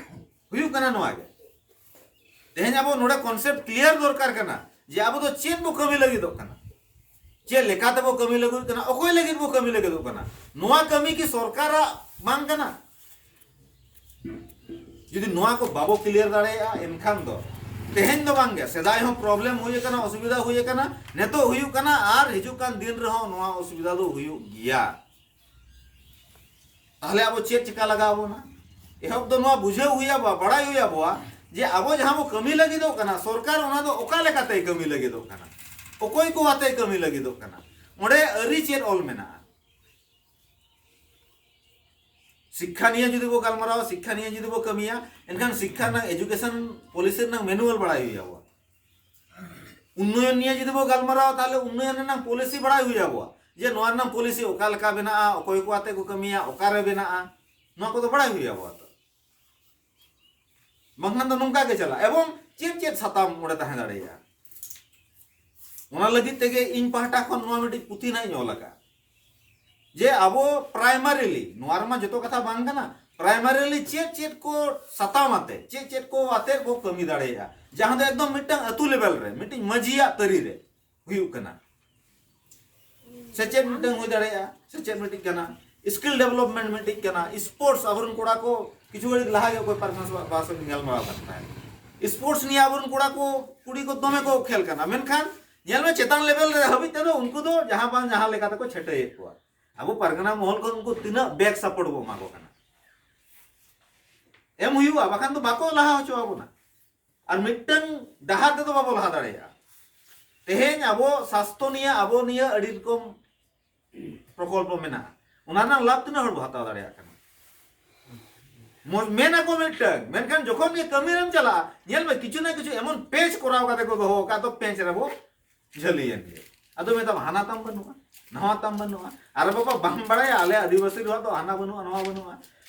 ᱦᱩᱭᱩᱜ ᱠᱟᱱᱟ ᱱᱚᱣᱟ ᱜᱮ᱾ ᱛᱮᱦᱮᱧ ᱟᱵᱚ ᱱᱚᱰᱮ ᱠᱚᱱᱥᱮᱯᱴ ᱠᱞᱤᱭᱟᱨ ᱫᱚᱨᱠᱟᱨ ᱠᱟᱱᱟ ᱡᱮ ᱟᱵᱚ ᱫᱚ ᱪᱮᱫ ᱵᱚ ᱠᱟᱹᱢᱤ ᱞᱟᱹᱜᱤᱫᱚᱜ ᱠᱟᱱᱟ, ᱪᱮᱫ ᱞᱮᱠᱟ ᱛᱮᱵᱚ ᱠᱟᱹᱢᱤ ᱞᱟᱹᱜᱤᱫ ᱠᱟᱱᱟ, ᱚᱠᱚᱭ ᱞᱟᱹᱜᱤᱫ ᱵᱚ ᱠᱟᱹᱢᱤ ᱞᱟᱹᱜᱤᱫᱚᱜ ᱠᱟᱱᱟ᱾ ᱱᱚᱣᱟ ᱠᱟᱹᱢᱤ ᱠᱤ ᱥᱚᱨᱠᱟᱨᱟᱜ ᱵᱟᱝ ᱠᱟᱱᱟ? ᱡᱩᱫᱤ ᱱᱚᱣᱟ ᱠᱚ ᱵᱟᱵᱚ ᱠᱞᱤᱭᱟᱨ ᱫᱟᱲᱮᱭᱟᱜᱼᱟ, ᱮᱱᱠᱷᱟᱱ ᱫᱚ ᱛᱮᱦᱮᱧ ᱫᱚ ᱵᱟᱝ ᱜᱮ, ᱥᱮᱫᱟᱭ ᱦᱚᱸ ᱯᱨᱚᱵᱞᱮᱢ ᱦᱩᱭ ᱟᱠᱟᱱᱟ, ᱚᱥᱩᱵᱤᱫᱷᱟ ᱦᱩᱭ ᱟᱠᱟᱱᱟ, ᱱᱤᱛᱚᱜ ᱦᱩᱭᱩᱜ ᱠᱟᱱᱟ, ᱟᱨ ᱦᱤᱡᱩᱜ ᱠᱟᱱ ᱫᱤᱱ ᱨᱮᱦᱚᱸ ᱱᱚᱣᱟ ᱚᱥᱩᱵᱤᱫᱷᱟ ᱫᱚ ᱦᱩᱭᱩᱜ ᱜᱮᱭᱟ᱾ ᱛᱟᱦᱞᱮ ᱟᱵᱚ ᱪᱮᱫ ᱪᱤᱠᱟ ᱞᱟᱜᱟᱣ ᱵᱚᱱᱟ? ᱮᱦᱚᱵ ᱫᱚ ᱱᱚᱣᱟ ᱵᱩᱡᱷᱟᱹᱣ ᱦᱩᱭ ᱟᱵᱚᱣᱟ, ᱵᱟᱲᱟᱭ ᱦᱩᱭ ᱟᱵᱚᱣᱟ ᱡᱮ ᱟᱵᱚ ᱡᱟᱦᱟᱸ ᱵᱚ ᱠᱟᱹᱢᱤ ᱞᱟᱹᱜᱤᱫᱚᱜ ᱠᱟᱱᱟ, ᱥᱚᱨᱠᱟᱨ ᱚᱱᱟ ᱫᱚ ᱚᱠᱟ ᱞᱮᱠᱟᱛᱮᱭ ᱠᱟᱹᱢᱤ ᱞᱟᱹᱜᱤᱫᱚᱜ ᱠᱟᱱᱟ, ᱚᱠᱚᱭ ᱠᱚ ᱟᱛᱮᱭ ᱠᱟᱹᱢᱤ ᱞᱟᱹᱜᱤᱫᱚᱜ ᱠᱟᱱᱟ, ᱚᱸᱰᱮ ᱟᱹᱨᱤ ᱪᱮᱫ ᱚᱞ ᱢᱮᱱᱟᱜᱼᱟ? ᱥᱤᱠᱠᱷᱟ ᱱᱤᱭᱮ ᱡᱩᱫᱤ ᱵᱚ ᱜᱟᱞᱢᱟᱨᱟᱣᱟ, ᱥᱤᱠᱠᱷᱟ ᱱᱤᱭᱮ ᱡᱩᱫᱤ ᱵᱚ ᱠᱟᱹᱢᱤᱭᱟ, ᱮᱱᱠᱷᱟᱱ ᱥᱤᱠᱠᱷᱟ ᱨᱮᱱᱟᱜ, ᱮᱡᱩᱠᱮᱥᱚᱱ ᱯᱚᱞᱤᱥᱤ ᱨᱮᱱᱟᱜ ᱢᱮᱱᱩᱣᱟᱞ ᱵᱟᱲᱟᱭ ᱦᱩᱭ ᱟᱵᱚᱣᱟ᱾ ᱩᱱᱱᱚᱭᱚᱱ ᱱᱤᱭᱮ ᱡᱩᱫᱤ ᱵᱚ ᱜᱟᱞᱢᱟᱨᱟᱣᱟ, ᱛᱟᱦᱞᱮ ᱩᱱᱱᱚᱭᱚᱱ ᱨᱮᱱᱟᱜ ᱯᱚᱞᱤᱥᱤ ᱵᱟᱲᱟᱭ ᱦᱩᱭ ᱟᱵᱚᱣᱟ ᱡᱮ ᱱᱚᱣᱟ ᱨᱮᱱᱟᱜ ᱯᱚᱞᱤᱥᱤ ᱚᱠᱟ ᱞᱮᱠᱟ ᱵᱮᱱᱟᱜᱼᱟ, ᱚᱠᱚᱭ ᱠᱚ ᱟᱛᱮ ᱠᱚ ᱠᱟᱹᱢᱤᱭᱟ, ᱚᱠᱟᱨᱮ ᱵᱮᱱᱟᱜᱼᱟ, ᱱᱚᱣᱟ ᱠᱚᱫᱚ ᱵᱟᱲᱟᱭ ᱦᱩᱭ ᱟᱵᱚᱣᱟ ᱛᱚ᱾ ᱵᱟᱝᱠᱷᱟᱱ ᱫᱚ ᱱᱚᱝᱠᱟ ᱜᱮ ᱪᱟᱞᱟᱜᱼᱟ᱾ ᱮᱵᱚᱝ ᱪᱮᱫ ᱪᱮᱫ ᱥᱟᱛᱟᱢ ᱚᱸᱰᱮ ᱛᱟᱦᱮᱸ ᱫᱟᱲᱮᱭᱟᱜᱼᱟ, ᱚᱱᱟ ᱞᱟᱹᱜᱤᱫ ᱛᱮᱜᱮ ᱤᱧ ᱯᱟᱦᱴᱟ ᱠᱷᱚᱱ ᱱᱚᱣᱟ ᱢᱤᱫᱴᱤᱡ ᱯᱩᱛᱷᱤ ᱱᱟᱜ ᱤᱧ ᱚᱞ ᱟᱠᱟᱫᱼᱟ᱾ ᱡᱮ ᱟᱵᱚ ᱯᱨᱟᱭᱢᱟᱨᱤᱞᱤ, ᱱᱚᱣᱟ ᱨᱮᱢᱟ ᱡᱚᱛᱚ ᱠᱟᱛᱷᱟ ᱵᱟᱝ ᱠᱟᱱᱟ, ᱯᱨᱟᱭᱢᱟᱨᱤᱞᱤ ᱪᱮᱫ ᱪᱮᱫ ᱠᱚ ᱥᱟᱛᱟᱢ ᱟᱛᱮ, ᱪᱮᱫ ᱪᱮᱫ ᱠᱚ ᱟᱛᱮ ᱵᱚ ᱠᱟᱹᱢᱤ ᱫᱟᱲᱮᱭᱟᱜᱼᱟ, ᱡᱟᱦᱟᱸ ᱫᱚ ᱮᱠᱫᱚᱢ ᱢᱤᱫᱴᱟᱝ ᱟᱹᱛᱩ ᱞᱮᱵᱮᱞ ᱨᱮ, ᱢᱤᱫᱴᱤᱡ ᱢᱟᱹᱡᱷᱤᱭᱟᱜ ᱛᱟᱹᱨᱤ ᱨᱮ ᱦᱩᱭᱩᱜ ᱠᱟᱱᱟ᱾ ᱥᱮᱪᱮᱫ ᱢᱤᱫᱴᱟᱝ ᱦᱩᱭ ᱫᱟᱲᱮᱭᱟᱜᱼᱟ, ᱥᱮᱪᱮᱫ ᱢᱤᱫᱴᱤᱡ ᱠᱟᱱᱟ, ᱥᱠᱤᱞ ᱰᱮᱵᱷᱞᱚᱯᱢᱮᱱᱴ ᱢᱤᱫᱴᱤᱡ ᱠᱟᱱᱟ, ᱥᱯᱳᱨᱴᱥ, ᱟᱵᱚᱨᱮᱱ ᱠᱚᱲᱟ ᱠᱚ ᱠᱤᱪᱷᱩ ᱜᱷᱟᱹᱲᱤᱡ ᱞᱟᱦᱟ ᱜᱮ ᱚᱠᱚᱭ ᱯᱟᱨᱢᱮᱥ ᱵᱟᱥ ᱜᱟᱞᱢᱟᱨᱟᱣ ᱠᱟᱱ ᱛᱟᱦᱮᱸᱫ, ᱥᱯᱳᱨᱴᱥ ᱱᱤᱭᱮ ᱟᱵᱚᱨᱮᱱ ᱠᱚᱲᱟ ᱠᱚ ᱠᱩᱲᱤ ᱠᱚ ᱫᱚᱢᱮ ᱠᱚ ᱠᱷᱮᱞ ᱠᱟᱱᱟ, ᱢᱮᱱᱠᱷᱟᱱ ᱧᱮᱞ ᱢᱮ ᱪᱮᱛᱟᱱ ᱞᱮᱵᱮᱞ ᱨᱮ ᱦᱟᱹᱵᱤᱡ ᱛᱮᱫᱚ ᱩᱱᱠᱩ ᱫᱚ ᱡᱟᱦᱟᱸ ᱵᱟᱝ ᱡᱟᱦᱟᱸ ᱞᱮᱠᱟ ᱛᱮᱠᱚ ᱪᱷᱟᱹᱴᱟᱹᱭᱮᱫ ᱠᱚᱣᱟ᱾ ᱟᱵᱚ ᱯᱟᱨᱜᱟᱱᱟ ᱢᱚᱦᱚᱞ ᱠᱷᱚᱱ ᱩᱱᱠᱩ ᱛᱤᱱᱟᱹᱜ ᱵᱮᱠ ᱥᱟᱯᱳᱨᱴ ᱵᱚ ᱮᱢᱟ ᱠᱚ ᱠᱟᱱᱟ? ᱮᱢ ᱦᱩᱭᱩᱜᱼᱟ, ᱵᱟᱠᱷᱟᱱ ᱫᱚ ᱵᱟᱠᱚ ᱞᱟᱦᱟ ᱦᱚᱪᱚ ᱟᱵᱚᱱᱟ᱾ ᱟᱨ ᱢᱤᱫᱴᱟᱝ ᱰᱟᱦᱟᱨ ᱛᱮᱫᱚ ᱵᱟᱵᱚ ᱞᱟᱦᱟ ᱫᱟᱲᱮᱭᱟᱜᱼᱟ᱾ ᱛᱮᱦᱮᱧ ᱟᱵᱚ ᱥᱟᱥᱛᱷᱚ ᱱᱤᱭᱮ, ᱟᱵᱚ ᱱᱤᱭᱮ ᱟᱹᱰᱤ ᱨᱚᱠᱚᱢ ᱯᱨᱚᱠᱚᱞᱯᱚ ᱢᱮᱱᱟᱜᱼᱟ, ᱚᱱᱟ ᱨᱮᱱᱟᱜ ᱞᱟᱵᱷ ᱛᱤᱱᱟᱹᱜ ᱦᱚᱲ ᱵᱚ ᱦᱟᱛᱟᱣ ᱫᱟᱲᱮᱭᱟᱜ ᱠᱟᱱᱟ? ᱢᱚ-, ᱢᱮᱱ ᱟᱠᱚ ᱢᱤᱫᱴᱟᱝ, ᱢᱮᱱᱠᱷᱟᱱ ᱡᱚᱠᱷᱚᱱ ᱜᱮ ᱠᱟᱹᱢᱤ ᱨᱮᱢ ᱪᱟᱞᱟᱜᱼᱟ, ᱧᱮᱞ ᱢᱮ ᱠᱤᱪᱷᱩ ᱱᱟ ᱠᱤᱪᱷᱩ ᱮᱢᱚᱱ ᱯᱮᱪ ᱠᱚᱨᱟᱣ ᱠᱟᱛᱮ ᱠᱚ ᱫᱚᱦᱚ ᱟᱠᱟᱫ ᱫᱚ, ᱯᱮᱪ ᱨᱮᱵᱚ ᱡᱷᱟᱹᱞᱤᱭᱮᱱ ᱜᱮ᱾ ᱟᱫᱚ ᱢᱮᱛᱟᱢ ᱦᱟᱱᱟ ᱛᱟᱢ ᱵᱟᱹᱱᱩᱜᱼᱟ, ᱱᱟᱣᱟ ᱛᱟᱢ ᱵᱟᱹᱱᱩᱜᱼᱟ᱾ ᱟᱨ ᱵᱟᱵᱟ ᱵᱟᱢ ᱵᱟᱲᱟᱭᱟ, ᱟᱞᱮ ᱟᱹᱫᱤᱵᱟᱹᱥᱤ ᱨᱮᱦᱚᱸ ᱫᱚ ᱦᱟᱱᱟ ᱵᱟᱹᱱᱩᱜᱼᱟ, ᱱᱚᱣᱟ ᱵᱟᱹᱱᱩᱜᱼᱟ᱾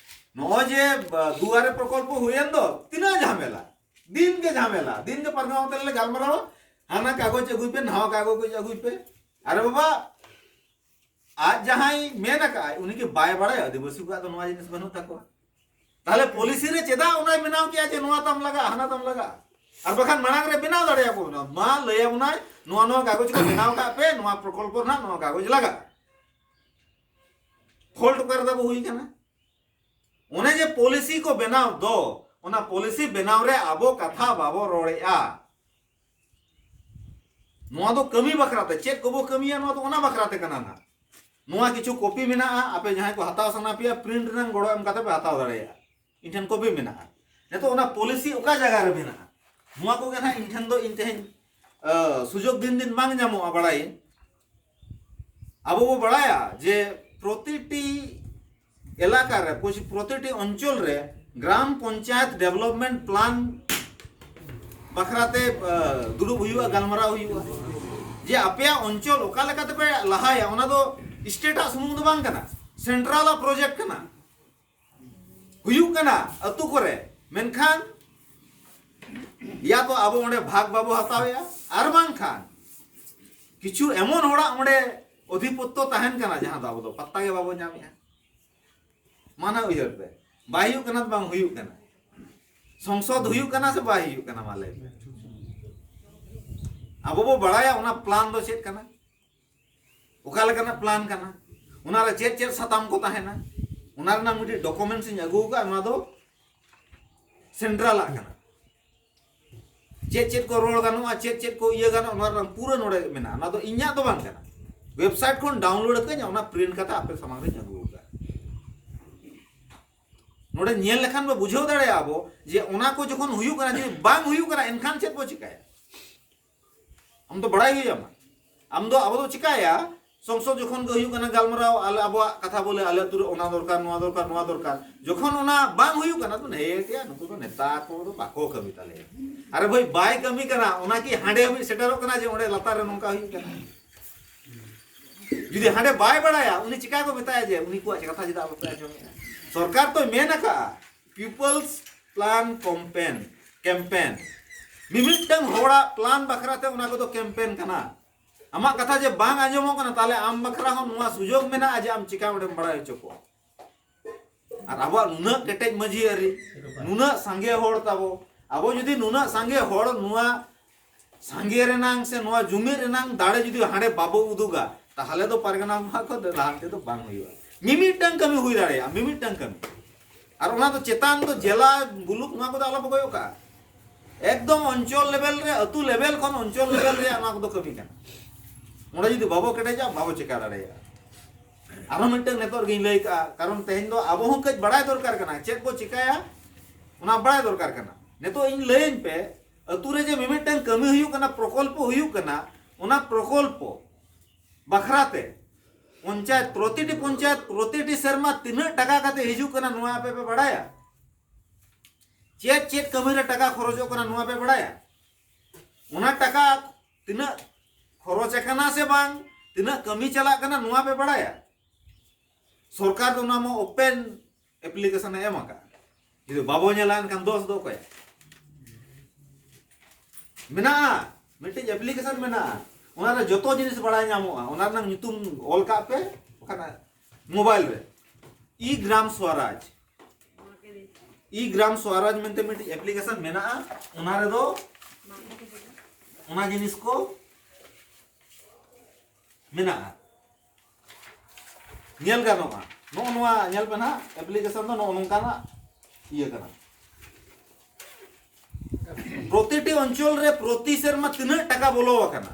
ᱱᱚᱜᱼᱚᱭ ᱡᱮ, ᱵᱟ, ᱫᱩᱣᱟᱨᱮ ᱯᱨᱚᱠᱚᱞᱯᱚ ᱦᱩᱭᱮᱱ ᱫᱚ, ᱛᱤᱱᱟᱹᱜ ᱡᱷᱟᱢᱮᱞᱟ᱾ ᱫᱤᱱ ᱜᱮ ᱡᱷᱟᱢᱮᱞᱟ, ᱫᱤᱱ ᱜᱮ ᱯᱟᱨᱜᱟᱱᱟ ᱛᱮᱞᱮ ᱜᱟᱞᱢᱟᱨᱟᱣᱟ, ᱦᱟᱱᱟ ᱠᱟᱜᱚᱡᱽ ᱟᱹᱜᱩᱭ ᱯᱮ, ᱱᱟᱣᱟ ᱠᱟᱜᱚᱡᱽ ᱟᱹᱜᱩᱭ ᱯᱮ᱾ ᱟᱨᱮ ᱵᱟᱵᱟ, ᱟᱡ ᱡᱟᱦᱟᱸᱭ ᱢᱮᱱ ᱟᱠᱟᱫᱼᱟᱭ, ᱩᱱᱤ ᱜᱮ ᱵᱟᱭ ᱵᱟᱲᱟᱭᱟ, ᱟᱹᱫᱤᱵᱟᱹᱥᱤ ᱠᱚᱣᱟᱜ ᱫᱚ ᱱᱚᱣᱟ ᱡᱤᱱᱤᱥ ᱵᱟᱹᱱᱩᱜ ᱛᱟᱠᱚᱣᱟ᱾ ᱛᱟᱦᱞᱮ ᱯᱚᱞᱤᱥᱤ ᱨᱮ ᱪᱮᱫᱟᱜ ᱚᱱᱟᱭ ᱵᱮᱱᱟᱣ ᱠᱮᱜᱼᱟ ᱡᱮ ᱱᱚᱣᱟ ᱛᱟᱢ ᱞᱟᱜᱟᱜᱼᱟ, ᱦᱟᱱᱟ ᱛᱟᱢ ᱞᱟᱜᱟᱜᱼᱟ? ᱟᱨ ᱵᱟᱠᱷᱟᱱ ᱢᱟᱲᱟᱝ ᱨᱮ ᱵᱮᱱᱟᱣ ᱫᱟᱲᱮᱭᱟᱠᱚ ᱠᱟᱱᱟ, ᱢᱟ ᱞᱟᱹᱭ ᱟᱵᱚᱱᱟᱭ, ᱱᱚᱣᱟ ᱱᱚᱣᱟ ᱠᱟᱜᱚᱡᱽ ᱠᱚ ᱵᱮᱱᱟᱣ ᱠᱟᱜ ᱯᱮ, ᱱᱚᱣᱟ ᱯᱨᱚᱠᱚᱞᱯᱚ ᱨᱮᱱᱟᱜ ᱱᱚᱣᱟ ᱠᱟᱜᱚᱡᱽ ᱞᱟᱜᱟᱜᱼᱟ᱾ ᱯᱷᱚᱞᱴ ᱚᱠᱟ ᱨᱮ ᱛᱟᱵᱚ ᱦᱩᱭ ᱠᱟᱱᱟ? ᱚᱱᱮ ᱡᱮ ᱯᱚᱞᱤᱥᱤ ᱠᱚ ᱵᱮᱱᱟᱣ ᱫᱚ, ᱚᱱᱟ ᱯᱚᱞᱤᱥᱤ ᱵᱮᱱᱟᱣ ᱨᱮ ᱟᱵᱚ ᱠᱟᱛᱷᱟ ᱵᱟᱵᱚ ᱨᱚᱲᱮᱜᱼᱟ᱾ ᱱᱚᱣᱟ ᱫᱚ ᱠᱟᱹᱢᱤ ᱵᱟᱠᱷᱨᱟ ᱛᱮ, ᱪᱮᱫ ᱠᱚᱵᱚ ᱠᱟᱹᱢᱤᱭᱟ, ᱱᱚᱣᱟ ᱫᱚ ᱚᱱᱟ ᱵᱟᱠᱷᱨᱟ ᱛᱮ ᱠᱟᱱᱟ ᱱᱟᱜ᱾ ᱱᱚᱣᱟ ᱠᱤᱪᱷᱩ ᱠᱚᱯᱤ ᱢᱮᱱᱟᱜᱼᱟ, ᱟᱯᱮ ᱡᱟᱦᱟᱸᱭ ᱠᱚ ᱦᱟᱛᱟᱣ ᱥᱟᱱᱟ ᱯᱮᱭᱟ, ᱯᱨᱤᱱᱴ ᱨᱮᱱᱟᱜ ᱜᱚᱲᱚ ᱮᱢ ᱠᱟᱛᱮ ᱯᱮ ᱦᱟᱛᱟᱣ ᱫᱟᱲᱮᱭᱟᱜᱼᱟ᱾ ᱤᱧ ᱴᱷᱮᱱ ᱠᱚᱯᱤ ᱢᱮᱱᱟᱜᱼᱟ᱾ ᱱᱤᱛᱚᱜ ᱚᱱᱟ ᱯᱚᱞᱤᱥᱤ ᱚᱠᱟ ᱡᱟᱭᱜᱟ ᱨᱮ ᱢᱮᱱᱟᱜᱼᱟ, ᱱᱚᱣᱟ ᱠᱚᱜᱮ ᱱᱟᱜ ᱤᱧ ᱴᱷᱮᱱ ᱫᱚ, ᱤᱧ ᱛᱮᱦᱮᱧ, ᱟ, ᱥᱩᱡᱳᱜᱽ ᱫᱤᱱ ᱫᱤᱱ ᱵᱟᱝ ᱧᱟᱢᱚᱜᱼᱟ, ᱵᱟᱲᱟᱭᱟᱹᱧ᱾ ᱟᱵᱚ ᱵᱚ ᱵᱟᱲᱟᱭᱟ ᱡᱮ ᱯᱨᱚᱛᱤᱴᱤ ᱮᱞᱟᱠᱟ ᱨᱮ, ᱯᱚᱪ-, ᱯᱨᱚᱛᱤᱴᱤ ᱚᱧᱪᱚᱞ ᱨᱮ ᱜᱨᱟᱢ ᱯᱚᱧᱪᱟᱭᱮᱛ ᱰᱮᱵᱷᱞᱚᱯᱢᱮᱱᱴ ᱯᱞᱟᱱ ᱵᱟᱠᱷᱨᱟᱛᱮ, ᱟ, ᱫᱩᱲᱩᱵ ᱦᱩᱭᱩᱜᱼᱟ, ᱜᱟᱞᱢᱟᱨᱟᱣ ᱦᱩᱭᱩᱜᱼᱟ ᱡᱮ ᱟᱯᱮᱭᱟᱜ ᱚᱧᱪᱚᱞ ᱚᱠᱟ ᱞᱮᱠᱟᱛᱮᱯᱮ ᱞᱟᱦᱟᱭᱟ᱾ ᱚᱱᱟ ᱫᱚ ᱥᱴᱮᱴᱟᱜ ᱥᱩᱢᱩᱝ ᱫᱚ ᱵᱟᱝ ᱠᱟᱱᱟ, ᱥᱮᱱᱴᱨᱟᱞᱟᱜ ᱯᱨᱚᱡᱮᱠᱴ ᱠᱟᱱᱟ, ᱦᱩᱭᱩᱜ ᱠᱟᱱᱟ ᱟᱹᱛᱩ ᱠᱚᱨᱮ, ᱢᱮᱱᱠᱷᱟᱱ ᱭᱟ ᱛᱚ ᱟᱵᱚ ᱚᱸᱰᱮ ᱵᱷᱟᱜᱽ ᱵᱟᱵᱚ ᱦᱟᱛᱟᱣᱮᱜᱼᱟ, ᱟᱨ ᱵᱟᱝᱠᱷᱟᱱ ᱠᱤᱪᱷᱩ ᱮᱢᱚᱱ ᱦᱚᱲᱟᱜ ᱚᱸᱰᱮ ᱚᱫᱷᱤᱯᱚᱛᱛᱚ ᱛᱟᱦᱮᱱ ᱠᱟᱱᱟ ᱡᱟᱦᱟᱸ ᱫᱚ ᱟᱵᱚ ᱫᱚ ᱯᱟᱛᱛᱟ ᱜᱮ ᱵᱟᱵᱚ ᱧᱟᱢᱮᱜᱼᱟ᱾ ᱢᱟᱱᱟ ᱩᱭᱦᱟᱹᱨ ᱯᱮ, ᱵᱟᱭ ᱦᱩᱭᱩᱜ ᱠᱟᱱᱟ ᱛᱚ ᱵᱟᱝ ᱦᱩᱭᱩᱜ ᱠᱟᱱᱟ, ᱥᱚᱝᱥᱚᱫ ᱦᱩᱭᱩᱜ ᱠᱟᱱᱟ ᱥᱮ ᱵᱟᱭ ᱦᱩᱭᱩᱜ ᱠᱟᱱᱟ? ᱢᱟ ᱞᱟᱹᱭ ᱯᱮ᱾ ᱟᱵᱚ ᱵᱚ ᱵᱟᱲᱟᱭᱟ ᱚᱱᱟ ᱯᱞᱟᱱ ᱫᱚ ᱪᱮᱫ ᱠᱟᱱᱟ, ᱚᱠᱟ ᱞᱮᱠᱟᱱᱟᱜ ᱯᱞᱟᱱ ᱠᱟᱱᱟ, ᱚᱱᱟᱨᱮ ᱪᱮᱫ ᱪᱮᱫ ᱥᱟᱛᱟᱢ ᱠᱚ ᱛᱟᱦᱮᱱᱟ, ᱚᱱᱟ ᱨᱮᱱᱟᱜ ᱢᱤᱫᱴᱤᱡ ᱰᱚᱠᱩᱢᱮᱱᱴᱥ ᱤᱧ ᱟᱹᱜᱩ ᱟᱠᱟᱫᱼᱟ᱾ ᱱᱚᱣᱟ ᱫᱚ ᱥᱮᱱᱴᱨᱟᱞᱟᱜ ᱠᱟᱱᱟ᱾ ᱪᱮᱫ ᱪᱮᱫ ᱠᱚ ᱨᱚᱲ ᱜᱟᱱᱚᱜᱼᱟ, ᱪᱮᱫ ᱪᱮᱫ ᱠᱚ ᱤᱭᱟᱹ ᱜᱟᱱᱚᱜᱼᱟ, ᱱᱚᱣᱟ ᱨᱮᱱᱟᱜ ᱯᱩᱨᱟᱹ ᱱᱚᱰᱮ ᱢᱮᱱᱟᱜᱼᱟ᱾ ᱚᱱᱟ ᱫᱚ ᱤᱧᱟᱹᱜ ᱫᱚ ᱵᱟᱝ ᱠᱟᱱᱟ, ᱣᱮᱵᱥᱟᱭᱤᱴ ᱠᱷᱚᱱ ᱰᱟᱣᱩᱱᱞᱳᱰ ᱟᱠᱟᱫᱟᱹᱧ, ᱚᱱᱟ ᱯᱨᱤᱱᱴ ᱠᱟᱛᱮ ᱟᱯᱮ ᱥᱟᱢᱟᱝ ᱨᱤᱧ ᱟᱹᱜᱩ ᱟᱠᱟᱫᱼᱟ᱾ ᱱᱚᱰᱮ ᱧᱮᱞ ᱞᱮᱠᱷᱟᱱ ᱵᱚ ᱵᱩᱡᱷᱟᱹᱣ ᱫᱟᱲᱮᱭᱟᱜᱼᱟ ᱵᱚ ᱡᱮ ᱚᱱᱟ ᱠᱚ ᱡᱚᱠᱷᱚᱱ ᱦᱩᱭᱩᱜ ᱠᱟᱱᱟ, ᱡᱩᱫᱤ ᱵᱟᱝ ᱦᱩᱭᱩᱜ ᱠᱟᱱᱟ, ᱮᱱᱠᱷᱟᱱ ᱪᱮᱫ ᱵᱚ ᱪᱤᱠᱟᱹᱭᱟ? ᱟᱢ ᱫᱚ ᱵᱟᱲᱟᱭ ᱦᱩᱭ ᱟᱢᱟ᱾ ᱟᱢ ᱫᱚ, ᱟᱵᱚ ᱫᱚ ᱪᱤᱠᱟᱹᱭᱟ, ᱥᱚᱝᱥᱚᱫ ᱡᱚᱠᱷᱚᱱ ᱜᱮ ᱦᱩᱭᱩᱜ ᱠᱟᱱᱟ ᱜᱟᱞᱢᱟᱨᱟᱣ, ᱟᱞᱮ ᱟᱵᱚᱣᱟᱜ ᱠᱟᱛᱷᱟ ᱵᱚᱞᱮ, ᱟᱞᱮ ᱟᱹᱛᱩ ᱨᱮ ᱚᱱᱟ ᱫᱚᱨᱠᱟᱨ, ᱱᱚᱣᱟ ᱫᱚᱨᱠᱟᱨ, ᱱᱚᱣᱟ ᱫᱚᱨᱠᱟᱨ, ᱡᱚᱠᱷᱚᱱ ᱚᱱᱟ ᱵᱟᱝ ᱦᱩᱭᱩᱜ ᱠᱟᱱᱟ, ᱛᱚ ᱦᱮᱸ ᱜᱮᱭᱟ, ᱱᱩᱠᱩ ᱫᱚ ᱱᱮᱛᱟ ᱠᱚ ᱫᱚ ᱵᱟᱠᱚ ᱠᱟᱹᱢᱤ ᱛᱟᱞᱮᱭᱟ᱾ ᱟᱨᱮ ᱵᱷᱟᱹᱭ, ᱵᱟᱭ ᱠᱟᱹᱢᱤ ᱠᱟᱱᱟ, ᱚᱱᱟ ᱠᱤ ᱦᱟᱸᱰᱮ ᱦᱟᱹᱵᱤᱡ ᱥᱮᱴᱮᱨᱚᱜ ᱠᱟᱱᱟ ᱡᱮ ᱚᱸᱰᱮ ᱞᱟᱛᱟᱨ ᱨᱮ ᱱᱚᱝᱠᱟ ᱦᱩᱭᱩᱜ ᱠᱟᱱᱟ? ᱡᱩᱫᱤ ᱦᱟᱸᱰᱮ ᱵᱟᱭ ᱵᱟᱲᱟᱭᱟ, ᱩᱱᱤ ᱪᱤᱠᱟ ᱠᱚ ᱢᱮᱛᱟᱭᱟ ᱡᱮ ᱩᱱᱤ ᱠᱚᱣᱟᱜ ᱠᱟᱛᱷᱟ ᱪᱮᱫᱟᱜ ᱵᱟᱯᱮ ᱟᱸᱡᱚᱢᱮᱜᱼᱟ? ᱥᱚᱨᱠᱟᱨ ᱛᱚᱭ ᱢᱮᱱ ᱟᱠᱟᱫᱼᱟ, People's Plan Campaign, ᱠᱮᱢᱯᱮᱱ᱾ ᱢᱤᱢᱤᱫᱴᱟᱝ ᱦᱚᱲᱟᱜ ᱯᱞᱟᱱ ᱵᱟᱠᱷᱨᱟ ᱛᱮ ᱚᱱᱟ ᱠᱚᱫᱚ ᱠᱮᱢᱯᱮᱱ ᱠᱟᱱᱟ᱾ ᱟᱢᱟᱜ ᱠᱟᱛᱷᱟ ᱡᱮ ᱵᱟᱝ ᱟᱸᱡᱚᱢᱚᱜ ᱠᱟᱱᱟ, ᱛᱟᱦᱞᱮ ᱟᱢ ᱵᱟᱠᱷᱨᱟ ᱦᱚᱸ ᱱᱚᱣᱟ ᱥᱩᱡᱳᱜᱽ ᱢᱮᱱᱟᱜᱼᱟ ᱡᱮ ᱟᱢ ᱪᱤᱠᱟ ᱚᱸᱰᱮᱢ ᱵᱟᱲᱟᱭ ᱦᱚᱪᱚ ᱠᱚᱣᱟ᱾ ᱟᱨ ᱟᱵᱚᱣᱟᱜ ᱱᱩᱱᱟᱹᱜ ᱠᱮᱴᱮᱡ ᱢᱟᱹᱡᱷᱤ ᱟᱹᱨᱤ, ᱱᱩᱱᱟᱹᱜ ᱥᱟᱸᱜᱮ ᱦᱚᱲ ᱛᱟᱵᱚ, ᱟᱵᱚ ᱡᱩᱫᱤ ᱱᱩᱱᱟᱹᱜ ᱥᱟᱸᱜᱮ ᱦᱚᱲ ᱱᱚᱣᱟ ᱥᱟᱸᱜᱮ ᱨᱮᱱᱟᱝ ᱥᱮ ᱱᱚᱣᱟ ᱡᱩᱢᱤᱫ ᱨᱮᱱᱟᱝ ᱫᱟᱲᱮ ᱡᱩᱫᱤ ᱦᱟᱸᱰᱮ ᱵᱟᱵᱚ ᱩᱫᱩᱜᱟ, ᱛᱟᱦᱞᱮ ᱫᱚ ᱯᱟᱨᱜᱟᱱᱟ ᱢᱟᱦᱟ ᱠᱚ ᱞᱟᱦᱟᱱᱛᱤ ᱫᱚ ᱵᱟᱝ ᱦᱩᱭᱩᱜᱼᱟ᱾ ᱢᱤᱢᱤᱫᱴᱟᱝ ᱠᱟᱹᱢᱤ ᱦᱩᱭ ᱫᱟᱲᱮᱭᱟᱜᱼᱟ, ᱢᱤᱢᱤᱫᱴᱟᱝ ᱠᱟᱹᱢᱤ᱾ ᱟᱨ ᱚᱱᱟ ᱫᱚ ᱪᱮᱛᱟᱱ ᱫᱚ ᱡᱮᱞᱟ ᱵᱩᱞᱩᱠ ᱱᱚᱣᱟ ᱠᱚᱫᱚ ᱟᱞᱚ ᱵᱚ ᱠᱚᱭᱚᱜ ᱠᱟᱜᱼᱟ᱾ ᱮᱠᱫᱚᱢ ᱚᱧᱪᱚᱞ ᱞᱮᱵᱮᱞ ᱨᱮ, ᱟᱹᱛᱩ ᱞᱮᱵᱮᱞ ᱠᱷᱚᱱ ᱚᱧᱪᱚᱞ ᱞᱮᱵᱮᱞ ᱨᱮᱭᱟᱜ ᱱᱚᱣᱟ ᱠᱚᱫᱚ ᱠᱟᱹᱢᱤ ᱠᱟᱱᱟ᱾ ᱚᱸᱰᱮ ᱡᱩᱫᱤ ᱵᱟᱵᱚ ᱠᱮᱴᱮᱡᱟ, ᱵᱟᱵᱚ ᱪᱮᱠᱟ ᱫᱟᱲᱮᱭᱟᱜᱼᱟ᱾ ᱟᱨᱦᱚᱸ ᱢᱤᱫᱴᱟᱝ ᱱᱤᱛᱚᱜ ᱨᱮᱜᱤᱧ ᱞᱟᱹᱭ ᱠᱟᱜᱼᱟ, ᱠᱟᱨᱚᱱ ᱛᱮᱦᱮᱧ ᱫᱚ ᱟᱵᱚ ᱦᱚᱸ ᱠᱟᱹᱡ ᱵᱟᱲᱟᱭ ᱫᱚᱨᱠᱟᱨ ᱠᱟᱱᱟ, ᱪᱮᱫ ᱵᱚ ᱪᱮᱠᱟᱭᱟ ᱚᱱᱟ ᱵᱟᱲᱟᱭ ᱫᱚᱨᱠᱟᱨ ᱠᱟᱱᱟ᱾ ᱱᱤᱛᱚᱜ ᱤᱧ ᱞᱟᱹᱭᱟᱹᱧ ᱯᱮ, ᱟᱹᱛᱩ ᱨᱮ ᱡᱮ ᱢᱤᱢᱤᱫᱴᱟᱝ ᱠᱟᱹᱢᱤ ᱦᱩᱭᱩᱜ ᱠᱟᱱᱟ, ᱯᱨᱚᱠᱚᱞᱯᱚ ᱦᱩᱭᱩᱜ ᱠᱟᱱᱟ, ᱚᱱᱟ ᱯᱨᱚᱠᱚᱞᱯᱚ ᱵᱟᱠᱷᱨᱟ ᱛᱮ ᱯᱚᱧᱪᱟᱭᱮᱛ, ᱯᱨᱚᱛᱤᱴᱤ ᱯᱚᱧᱪᱟᱭᱮᱛ ᱯᱨᱚᱛᱤᱴᱤ ᱥᱮᱨᱢᱟ ᱛᱤᱱᱟᱹᱜ ᱴᱟᱠᱟ ᱠᱟᱛᱮ ᱦᱤᱡᱩᱜ ᱠᱟᱱᱟ, ᱱᱚᱣᱟ ᱟᱯᱮ ᱯᱮ ᱵᱟᱲᱟᱭᱟ? ᱪᱮᱫ ᱪᱮᱫ ᱠᱟᱹᱢᱤ ᱨᱮ ᱴᱟᱠᱟ ᱠᱷᱚᱨᱚᱪᱚᱜ ᱠᱟᱱᱟ, ᱱᱚᱣᱟ ᱯᱮ ᱵᱟᱲᱟᱭᱟ? ᱚᱱᱟ ᱴᱟᱠᱟ ᱛᱤᱱᱟᱹᱜ ᱠᱷᱚᱨᱚᱪ ᱟᱠᱟᱱᱟ ᱥᱮ ᱵᱟᱝ, ᱛᱤᱱᱟᱹᱜ ᱠᱟᱹᱢᱤ ᱪᱟᱞᱟᱜ ᱠᱟᱱᱟ, ᱱᱚᱣᱟ ᱯᱮ ᱵᱟᱲᱟᱭᱟ? ᱥᱚᱨᱠᱟᱨ ᱫᱚ ᱚᱱᱟ ᱢᱟ ᱳᱯᱮᱱ ᱮᱯᱞᱤᱠᱮᱥᱚᱱ ᱮ ᱮᱢ ᱟᱠᱟᱫ᱾ ᱡᱩᱫᱤ ᱵᱟᱵᱚ ᱧᱮᱞᱟ, ᱮᱱᱠᱷᱟᱱ ᱫᱳᱥ ᱫᱚ ᱚᱠᱚᱭᱟᱜ? ᱢᱮᱱᱟᱜᱼᱟ, ᱢᱤᱫᱴᱤᱡ ᱮᱯᱞᱤᱠᱮᱥᱚᱱ ᱢᱮᱱᱟᱜᱼᱟ, ᱚᱱᱟᱨᱮ ᱡᱚᱛᱚ ᱡᱤᱱᱤᱥ ᱵᱟᱲᱟᱭ ᱧᱟᱢᱚᱜᱼᱟ᱾ ᱚᱱᱟ ᱨᱮᱱᱟᱜ ᱧᱩᱛᱩᱢ ᱚᱞ ᱠᱟᱜ ᱯᱮ, ᱵᱟᱠᱷᱟᱱ ᱢᱳᱵᱟᱭᱤᱞ ᱨᱮ ᱤ ᱜᱨᱟᱢ ᱥᱣᱟᱨᱟᱡᱽ, ᱤ ᱜᱨᱟᱢ ᱥᱣᱟᱨᱟᱡᱽ ᱢᱮᱱᱛᱮ ᱢᱤᱫᱴᱤᱡ ᱮᱯᱞᱤᱠᱮᱥᱚᱱ ᱢᱮᱱᱟᱜᱼᱟ᱾ ᱚᱱᱟ ᱨᱮᱫᱚ ᱚᱱᱟ ᱡᱤᱱᱤᱥ ᱠᱚ ᱢᱮᱱᱟᱜᱼᱟ, ᱧᱮᱞ ᱜᱟᱱᱚᱜᱼᱟ᱾ ᱱᱚᱜᱼᱚ ᱱᱚᱣᱟ ᱧᱮᱞ ᱯᱮ ᱱᱟᱦᱟᱜ, ᱮᱯᱞᱤᱠᱮᱥᱚᱱ ᱫᱚ ᱱᱚᱜᱼᱚ ᱱᱚᱝᱠᱟᱱᱟᱜ ᱤᱭᱟᱹ ᱠᱟᱱᱟ᱾ ᱯᱨᱚᱛᱤᱴᱤ ᱚᱧᱪᱚᱞ ᱨᱮ ᱯᱨᱚᱛᱤ ᱥᱮᱨᱢᱟ ᱛᱤᱱᱟᱹᱜ ᱴᱟᱠᱟ ᱵᱚᱞᱚ ᱟᱠᱟᱱᱟ,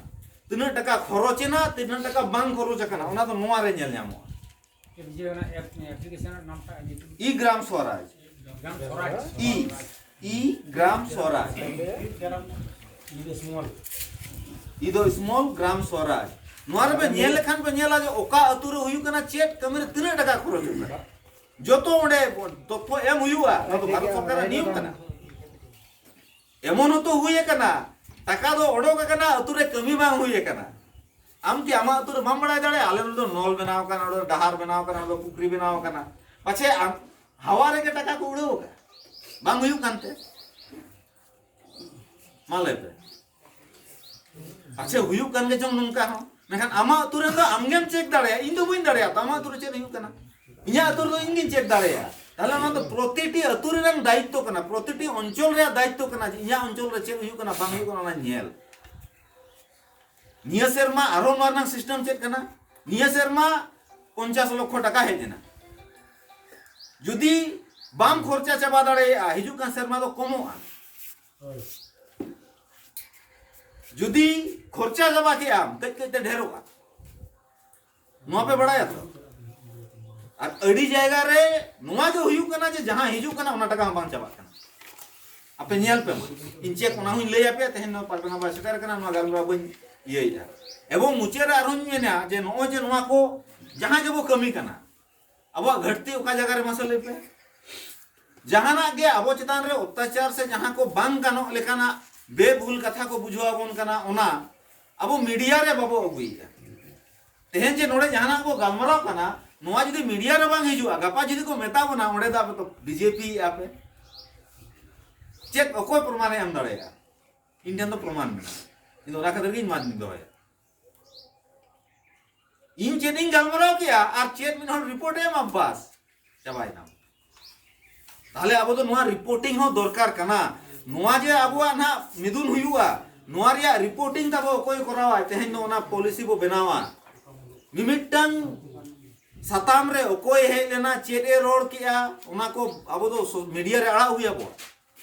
ᱛᱤᱱᱟᱹᱜ ᱴᱟᱠᱟ ᱠᱷᱚᱨᱚᱪ ᱮᱱᱟ, ᱛᱤᱱᱟᱹᱜ ᱴᱟᱠᱟ ᱵᱟᱝ ᱠᱷᱚᱨᱚᱪ ᱟᱠᱟᱱᱟ, ᱚᱱᱟ ᱫᱚ ᱱᱚᱣᱟ ᱨᱮ ᱧᱮᱞ ᱧᱟᱢᱚᱜᱼᱟ᱾ ᱡᱮ ᱚᱱᱟ ᱮᱯ- ᱮᱯᱞᱤᱠᱮᱥᱚᱱ ᱨᱮᱱᱟᱜ ᱱᱟᱢᱴᱟᱜ ᱧᱩᱛᱩᱢ ᱤ ᱜᱨᱟᱢ ᱥᱣᱟᱨᱟᱡᱽ, ᱜᱨᱟᱢ ᱥᱚᱨᱟᱡᱽ᱾ ᱤ, ᱤ ᱜᱨᱟᱢ ᱥᱣᱟᱨᱟᱡᱽ, ᱤ ᱫᱚ ᱥᱢᱚᱞ᱾ ᱤ ᱫᱚ ᱥᱢᱚᱞ ᱜᱨᱟᱢ ᱥᱣᱟᱨᱟᱡᱽ᱾ ᱱᱚᱣᱟ ᱨᱮᱯᱮ ᱧᱮᱞ ᱞᱮᱠᱷᱟᱱ ᱯᱮ ᱧᱮᱞᱟ ᱡᱮ ᱚᱠᱟ ᱟᱹᱛᱩ ᱨᱮ ᱦᱩᱭᱩᱜ ᱠᱟᱱᱟ, ᱪᱮᱫ ᱠᱟᱹᱢᱤ ᱨᱮ ᱛᱤᱱᱟᱹᱜ ᱴᱟᱠᱟ ᱠᱷᱚᱨᱚᱪᱚᱜ ᱠᱟᱱᱟ, ᱡᱚᱛᱚ ᱚᱸᱰᱮ ᱛᱚᱛᱛᱷᱚ ᱮᱢ ᱦᱩᱭᱩᱜᱼᱟ᱾ ᱱᱚᱣᱟ ᱫᱚ ᱵᱷᱟᱨᱚᱛ ᱥᱚᱨᱠᱟᱨᱟᱜ ᱱᱤᱭᱚᱢ ᱠᱟᱱᱟ᱾ ᱮᱢᱚᱱ ᱦᱚᱸᱛᱚ ᱦᱩᱭ ᱟᱠᱟᱱᱟ, ᱴᱟᱠᱟ ᱫᱚ ᱚᱰᱚᱠ ᱟᱠᱟᱱᱟ, ᱟᱹᱛᱩ ᱨᱮ ᱠᱟᱹᱢᱤ ᱵᱟᱝ ᱦᱩᱭ ᱟᱠᱟᱱᱟ᱾ ᱟᱢ ᱠᱤ ᱟᱢᱟᱜ ᱟᱹᱛᱩ ᱨᱮ ᱵᱟᱢ ᱵᱟᱲᱟᱭ ᱫᱟᱲᱮᱭᱟᱜᱼᱟ? ᱟᱞᱮ ᱱᱚᱰᱮ ᱫᱚ ᱱᱚᱞ ᱵᱮᱱᱟᱣ ᱟᱠᱟᱱᱟ, ᱱᱚᱰᱮ ᱫᱚ ᱰᱟᱦᱟᱨ ᱵᱮᱱᱟᱣ ᱟᱠᱟᱱᱟ, ᱱᱚᱰᱮ ᱫᱚ ᱯᱩᱠᱷᱨᱤ ᱵᱮᱱᱟᱣ ᱟᱠᱟᱱᱟ, ᱯᱟᱪᱷᱮ ᱟᱢ ᱦᱟᱣᱟ ᱨᱮᱜᱮ ᱴᱟᱠᱟ ᱠᱚ ᱩᱲᱟᱹᱣ ᱟᱠᱟᱫ, ᱵᱟᱝ ᱦᱩᱭᱩᱜ ᱠᱟᱱᱛᱮ᱾ ᱢᱟ ᱞᱟᱹᱭ ᱯᱮ᱾ ᱟᱪᱪᱷᱟ, ᱦᱩᱭᱩᱜ ᱠᱟᱱ ᱜᱮ ᱪᱚᱝ ᱱᱚᱝᱠᱟ ᱦᱚᱸ, ᱢᱮᱱᱠᱷᱟᱱ ᱟᱢᱟᱜ ᱟᱹᱛᱩ ᱨᱮᱱ ᱫᱚ ᱟᱢᱜᱮᱢ ᱪᱮᱠ ᱫᱟᱲᱮᱭᱟᱜᱼᱟ, ᱤᱧ ᱫᱚ ᱵᱟᱹᱧ ᱫᱟᱲᱮᱭᱟᱜᱼᱟ᱾ ᱛᱚ ᱟᱢᱟᱜ ᱟᱹᱛᱩ ᱨᱮ ᱪᱮᱫ ᱦᱩᱭᱩᱜ ᱠᱟᱱᱟ? ᱤᱧᱟᱹᱜ ᱟᱹᱛᱩ ᱨᱮᱫᱚ ᱤᱧ ᱜᱤᱧ ᱪᱮᱠ ᱫᱟᱲᱮᱭᱟᱜᱼᱟ᱾ ᱛᱟᱦᱞᱮ ᱚᱱᱟ ᱫᱚ ᱯᱨᱚᱛᱤᱴᱤ ᱟᱹᱛᱩ ᱨᱮᱱᱟᱜ ᱫᱟᱭᱤᱛᱛᱚ ᱠᱟᱱᱟ, ᱯᱨᱚᱛᱤᱴᱤ ᱚᱧᱪᱚᱞ ᱨᱮᱭᱟᱜ ᱫᱟᱭᱤᱛᱛᱚ ᱠᱟᱱᱟ ᱡᱮ ᱤᱧᱟᱹᱜ ᱚᱧᱪᱚᱞ ᱨᱮ ᱪᱮᱫ ᱦᱩᱭᱩᱜ ᱠᱟᱱᱟ, ᱵᱟᱝ ᱦᱩᱭᱩᱜ ᱠᱟᱱᱟ, ᱚᱱᱟ ᱧᱮᱞ᱾ ᱱᱤᱭᱟᱹ ᱥᱮᱨᱢᱟ ᱟᱨᱦᱚᱸ ᱱᱚᱣᱟ ᱨᱮᱱᱟᱜ ᱥᱤᱥᱴᱮᱢ ᱪᱮᱫ ᱠᱟᱱᱟ? ᱱᱤᱭᱟᱹ ᱥᱮᱨᱢᱟ ᱯᱚᱧᱪᱟᱥ ᱞᱚᱠᱷᱚ ᱴᱟᱠᱟ ᱦᱮᱡ ᱮᱱᱟ, ᱡᱩᱫᱤ ᱵᱟᱢ ᱠᱷᱚᱨᱪᱟ ᱪᱟᱵᱟ ᱫᱟᱲᱮᱭᱟᱜᱼᱟ, ᱦᱤᱡᱩᱜ ᱠᱟᱱ ᱥᱮᱨᱢᱟ ᱫᱚ ᱠᱚᱢᱚᱜᱼᱟ᱾ ᱡᱩᱫᱤ ᱠᱷᱚᱨᱪᱟ ᱪᱟᱵᱟ ᱠᱮᱜ ᱟᱢ, ᱠᱟᱹᱡ ᱠᱟᱹᱡ ᱛᱮ ᱰᱷᱮᱨᱚᱜᱼᱟ᱾ ᱱᱚᱣᱟ ᱯᱮ ᱵᱟᱲᱟᱭᱟ ᱛᱚ? ᱟᱨ ᱟᱹᱰᱤ ᱡᱟᱭᱜᱟ ᱨᱮ ᱱᱚᱣᱟ ᱜᱮ ᱦᱩᱭᱩᱜ ᱠᱟᱱᱟ ᱡᱮ ᱡᱟᱦᱟᱸ ᱦᱤᱡᱩᱜ ᱠᱟᱱᱟ, ᱚᱱᱟ ᱴᱟᱠᱟ ᱦᱚᱸ ᱵᱟᱝ ᱪᱟᱵᱟᱜ ᱠᱟᱱᱟ᱾ ᱟᱯᱮ ᱧᱮᱞ ᱯᱮ ᱢᱟ, ᱤᱧ ᱪᱮᱫ ᱚᱱᱟ ᱦᱚᱸᱧ ᱞᱟᱹᱭ ᱟᱯᱮᱭᱟ᱾ ᱛᱮᱦᱮᱧ ᱱᱚᱣᱟ ᱯᱟᱨᱜᱟᱱᱟ ᱵᱟᱭ ᱥᱮᱴᱮᱨ ᱠᱟᱱᱟ, ᱱᱚᱣᱟ ᱜᱟᱞᱢᱟᱨᱟᱣ ᱵᱟᱹᱧ ᱤᱭᱟᱹᱭᱮᱫᱼᱟ᱾ ᱮᱵᱚᱝ ᱢᱩᱪᱟᱹᱫ ᱨᱮ ᱟᱨᱦᱚᱸᱧ ᱢᱮᱱᱟ ᱡᱮ ᱱᱚᱜᱼᱚᱭ ᱡᱮ ᱱᱚᱣᱟ ᱠᱚ ᱡᱟᱦᱟᱸ ᱜᱮᱵᱚ ᱠᱟᱹᱢᱤ ᱠᱟᱱᱟ, ᱟᱵᱚᱣᱟᱜ ᱜᱷᱟᱹᱴᱛᱤ ᱚᱠᱟ ᱡᱟᱭᱜᱟ ᱨᱮ ᱢᱟᱥᱮ ᱞᱟᱹᱭ ᱯᱮ? ᱡᱟᱦᱟᱱᱟᱜ ᱜᱮ ᱟᱵᱚ ᱪᱮᱛᱟᱱ ᱨᱮ ᱚᱛᱛᱟᱪᱟᱨ ᱥᱮ ᱡᱟᱦᱟᱸ ᱠᱚ ᱵᱟᱝ ᱜᱟᱱᱚᱜ ᱞᱮᱠᱟᱱᱟᱜ ᱵᱮᱵᱷᱩᱞ ᱠᱟᱛᱷᱟ ᱠᱚ ᱵᱩᱡᱷᱟᱹᱣ ᱟᱵᱚᱱ ᱠᱟᱱᱟ, ᱚᱱᱟ ᱟᱵᱚ ᱢᱤᱰᱤᱭᱟ ᱨᱮ ᱵᱟᱵᱚ ᱟᱹᱜᱩᱭᱮᱫᱼᱟ᱾ ᱛᱮᱦᱮᱧ ᱡᱮ ᱱᱚᱰᱮ ᱡᱟᱦᱟᱱᱟᱜ ᱵᱚ ᱜᱟᱞᱢᱟᱨᱟᱣ ᱠᱟᱱᱟ, ᱱᱚᱣᱟ ᱡᱩᱫᱤ ᱢᱤᱰᱤᱭᱟ ᱨᱮ ᱵᱟᱝ ᱦᱤᱡᱩᱜᱼᱟ, ᱜᱟᱯᱟ ᱡᱩᱫᱤ ᱠᱚ ᱢᱮᱛᱟ ᱵᱚᱱᱟ, ᱚᱸᱰᱮ ᱫᱚ ᱟᱯᱮ ᱫᱚ ᱵᱤᱡᱮᱯᱤ ᱮᱫᱼᱟ ᱯᱮ, ᱪᱮᱫ ᱚᱠᱚᱭ ᱯᱨᱚᱢᱟᱱᱮ ᱮᱢ ᱫᱟᱲᱮᱭᱟᱜᱼᱟ? ᱤᱧ ᱴᱷᱮᱱ ᱫᱚ ᱯᱨᱚᱢᱟᱱ ᱢᱮᱱᱟᱜᱼᱟ, ᱤᱧ ᱫᱚ ᱚᱱᱟ ᱠᱷᱟᱹᱛᱤᱨ ᱜᱮ ᱤᱧ ᱢᱟᱛᱤᱧ ᱫᱚᱦᱚᱭᱟ᱾ ᱤᱧ ᱪᱮᱫ ᱤᱧ ᱜᱟᱞᱢᱟᱨᱟᱣ ᱠᱮᱜᱼᱟ ᱟᱨ ᱪᱮᱫ ᱢᱤᱫ ᱦᱚᱲ ᱨᱤᱯᱳᱨᱴ ᱮ ᱮᱢᱟ, ᱵᱟᱥ, ᱪᱟᱵᱟᱭᱮᱱᱟ᱾ ᱛᱟᱦᱞᱮ ᱟᱵᱚ ᱫᱚ ᱱᱚᱣᱟ ᱨᱤᱯᱳᱨᱴᱤᱝ ᱦᱚᱸ ᱫᱚᱨᱠᱟᱨ ᱠᱟᱱᱟ᱾ ᱱᱚᱣᱟ ᱡᱮ ᱟᱵᱚᱣᱟᱜ ᱱᱟᱦᱟᱜ ᱢᱤᱫᱩᱱ ᱦᱩᱭᱩᱜᱼᱟ, ᱱᱚᱣᱟ ᱨᱮᱭᱟᱜ ᱨᱤᱯᱳᱨᱴᱤᱝ ᱛᱟᱵᱚ ᱚᱠᱚᱭ ᱠᱚᱨᱟᱣᱟ? ᱛᱮᱦᱮᱧ ᱫᱚ ᱚᱱᱟ ᱯᱚᱞᱤᱥᱤ ᱵᱚ ᱵᱮᱱᱟᱣᱟ᱾ ᱢᱤᱢᱤᱫᱴᱟᱝ ᱥᱟᱛᱟᱢ ᱨᱮ ᱚᱠᱚᱭ ᱦᱮᱡ ᱞᱮᱱᱟ, ᱪᱮᱫ ᱮ ᱨᱚᱲ ᱠᱮᱜᱼᱟ, ᱚᱱᱟ ᱠᱚ ᱟᱵᱚ ᱫᱚ ᱥᱳ-, ᱢᱤᱰᱤᱭᱟ ᱨᱮ ᱟᱲᱟᱜ ᱦᱩᱭ ᱟᱵᱚᱣᱟ᱾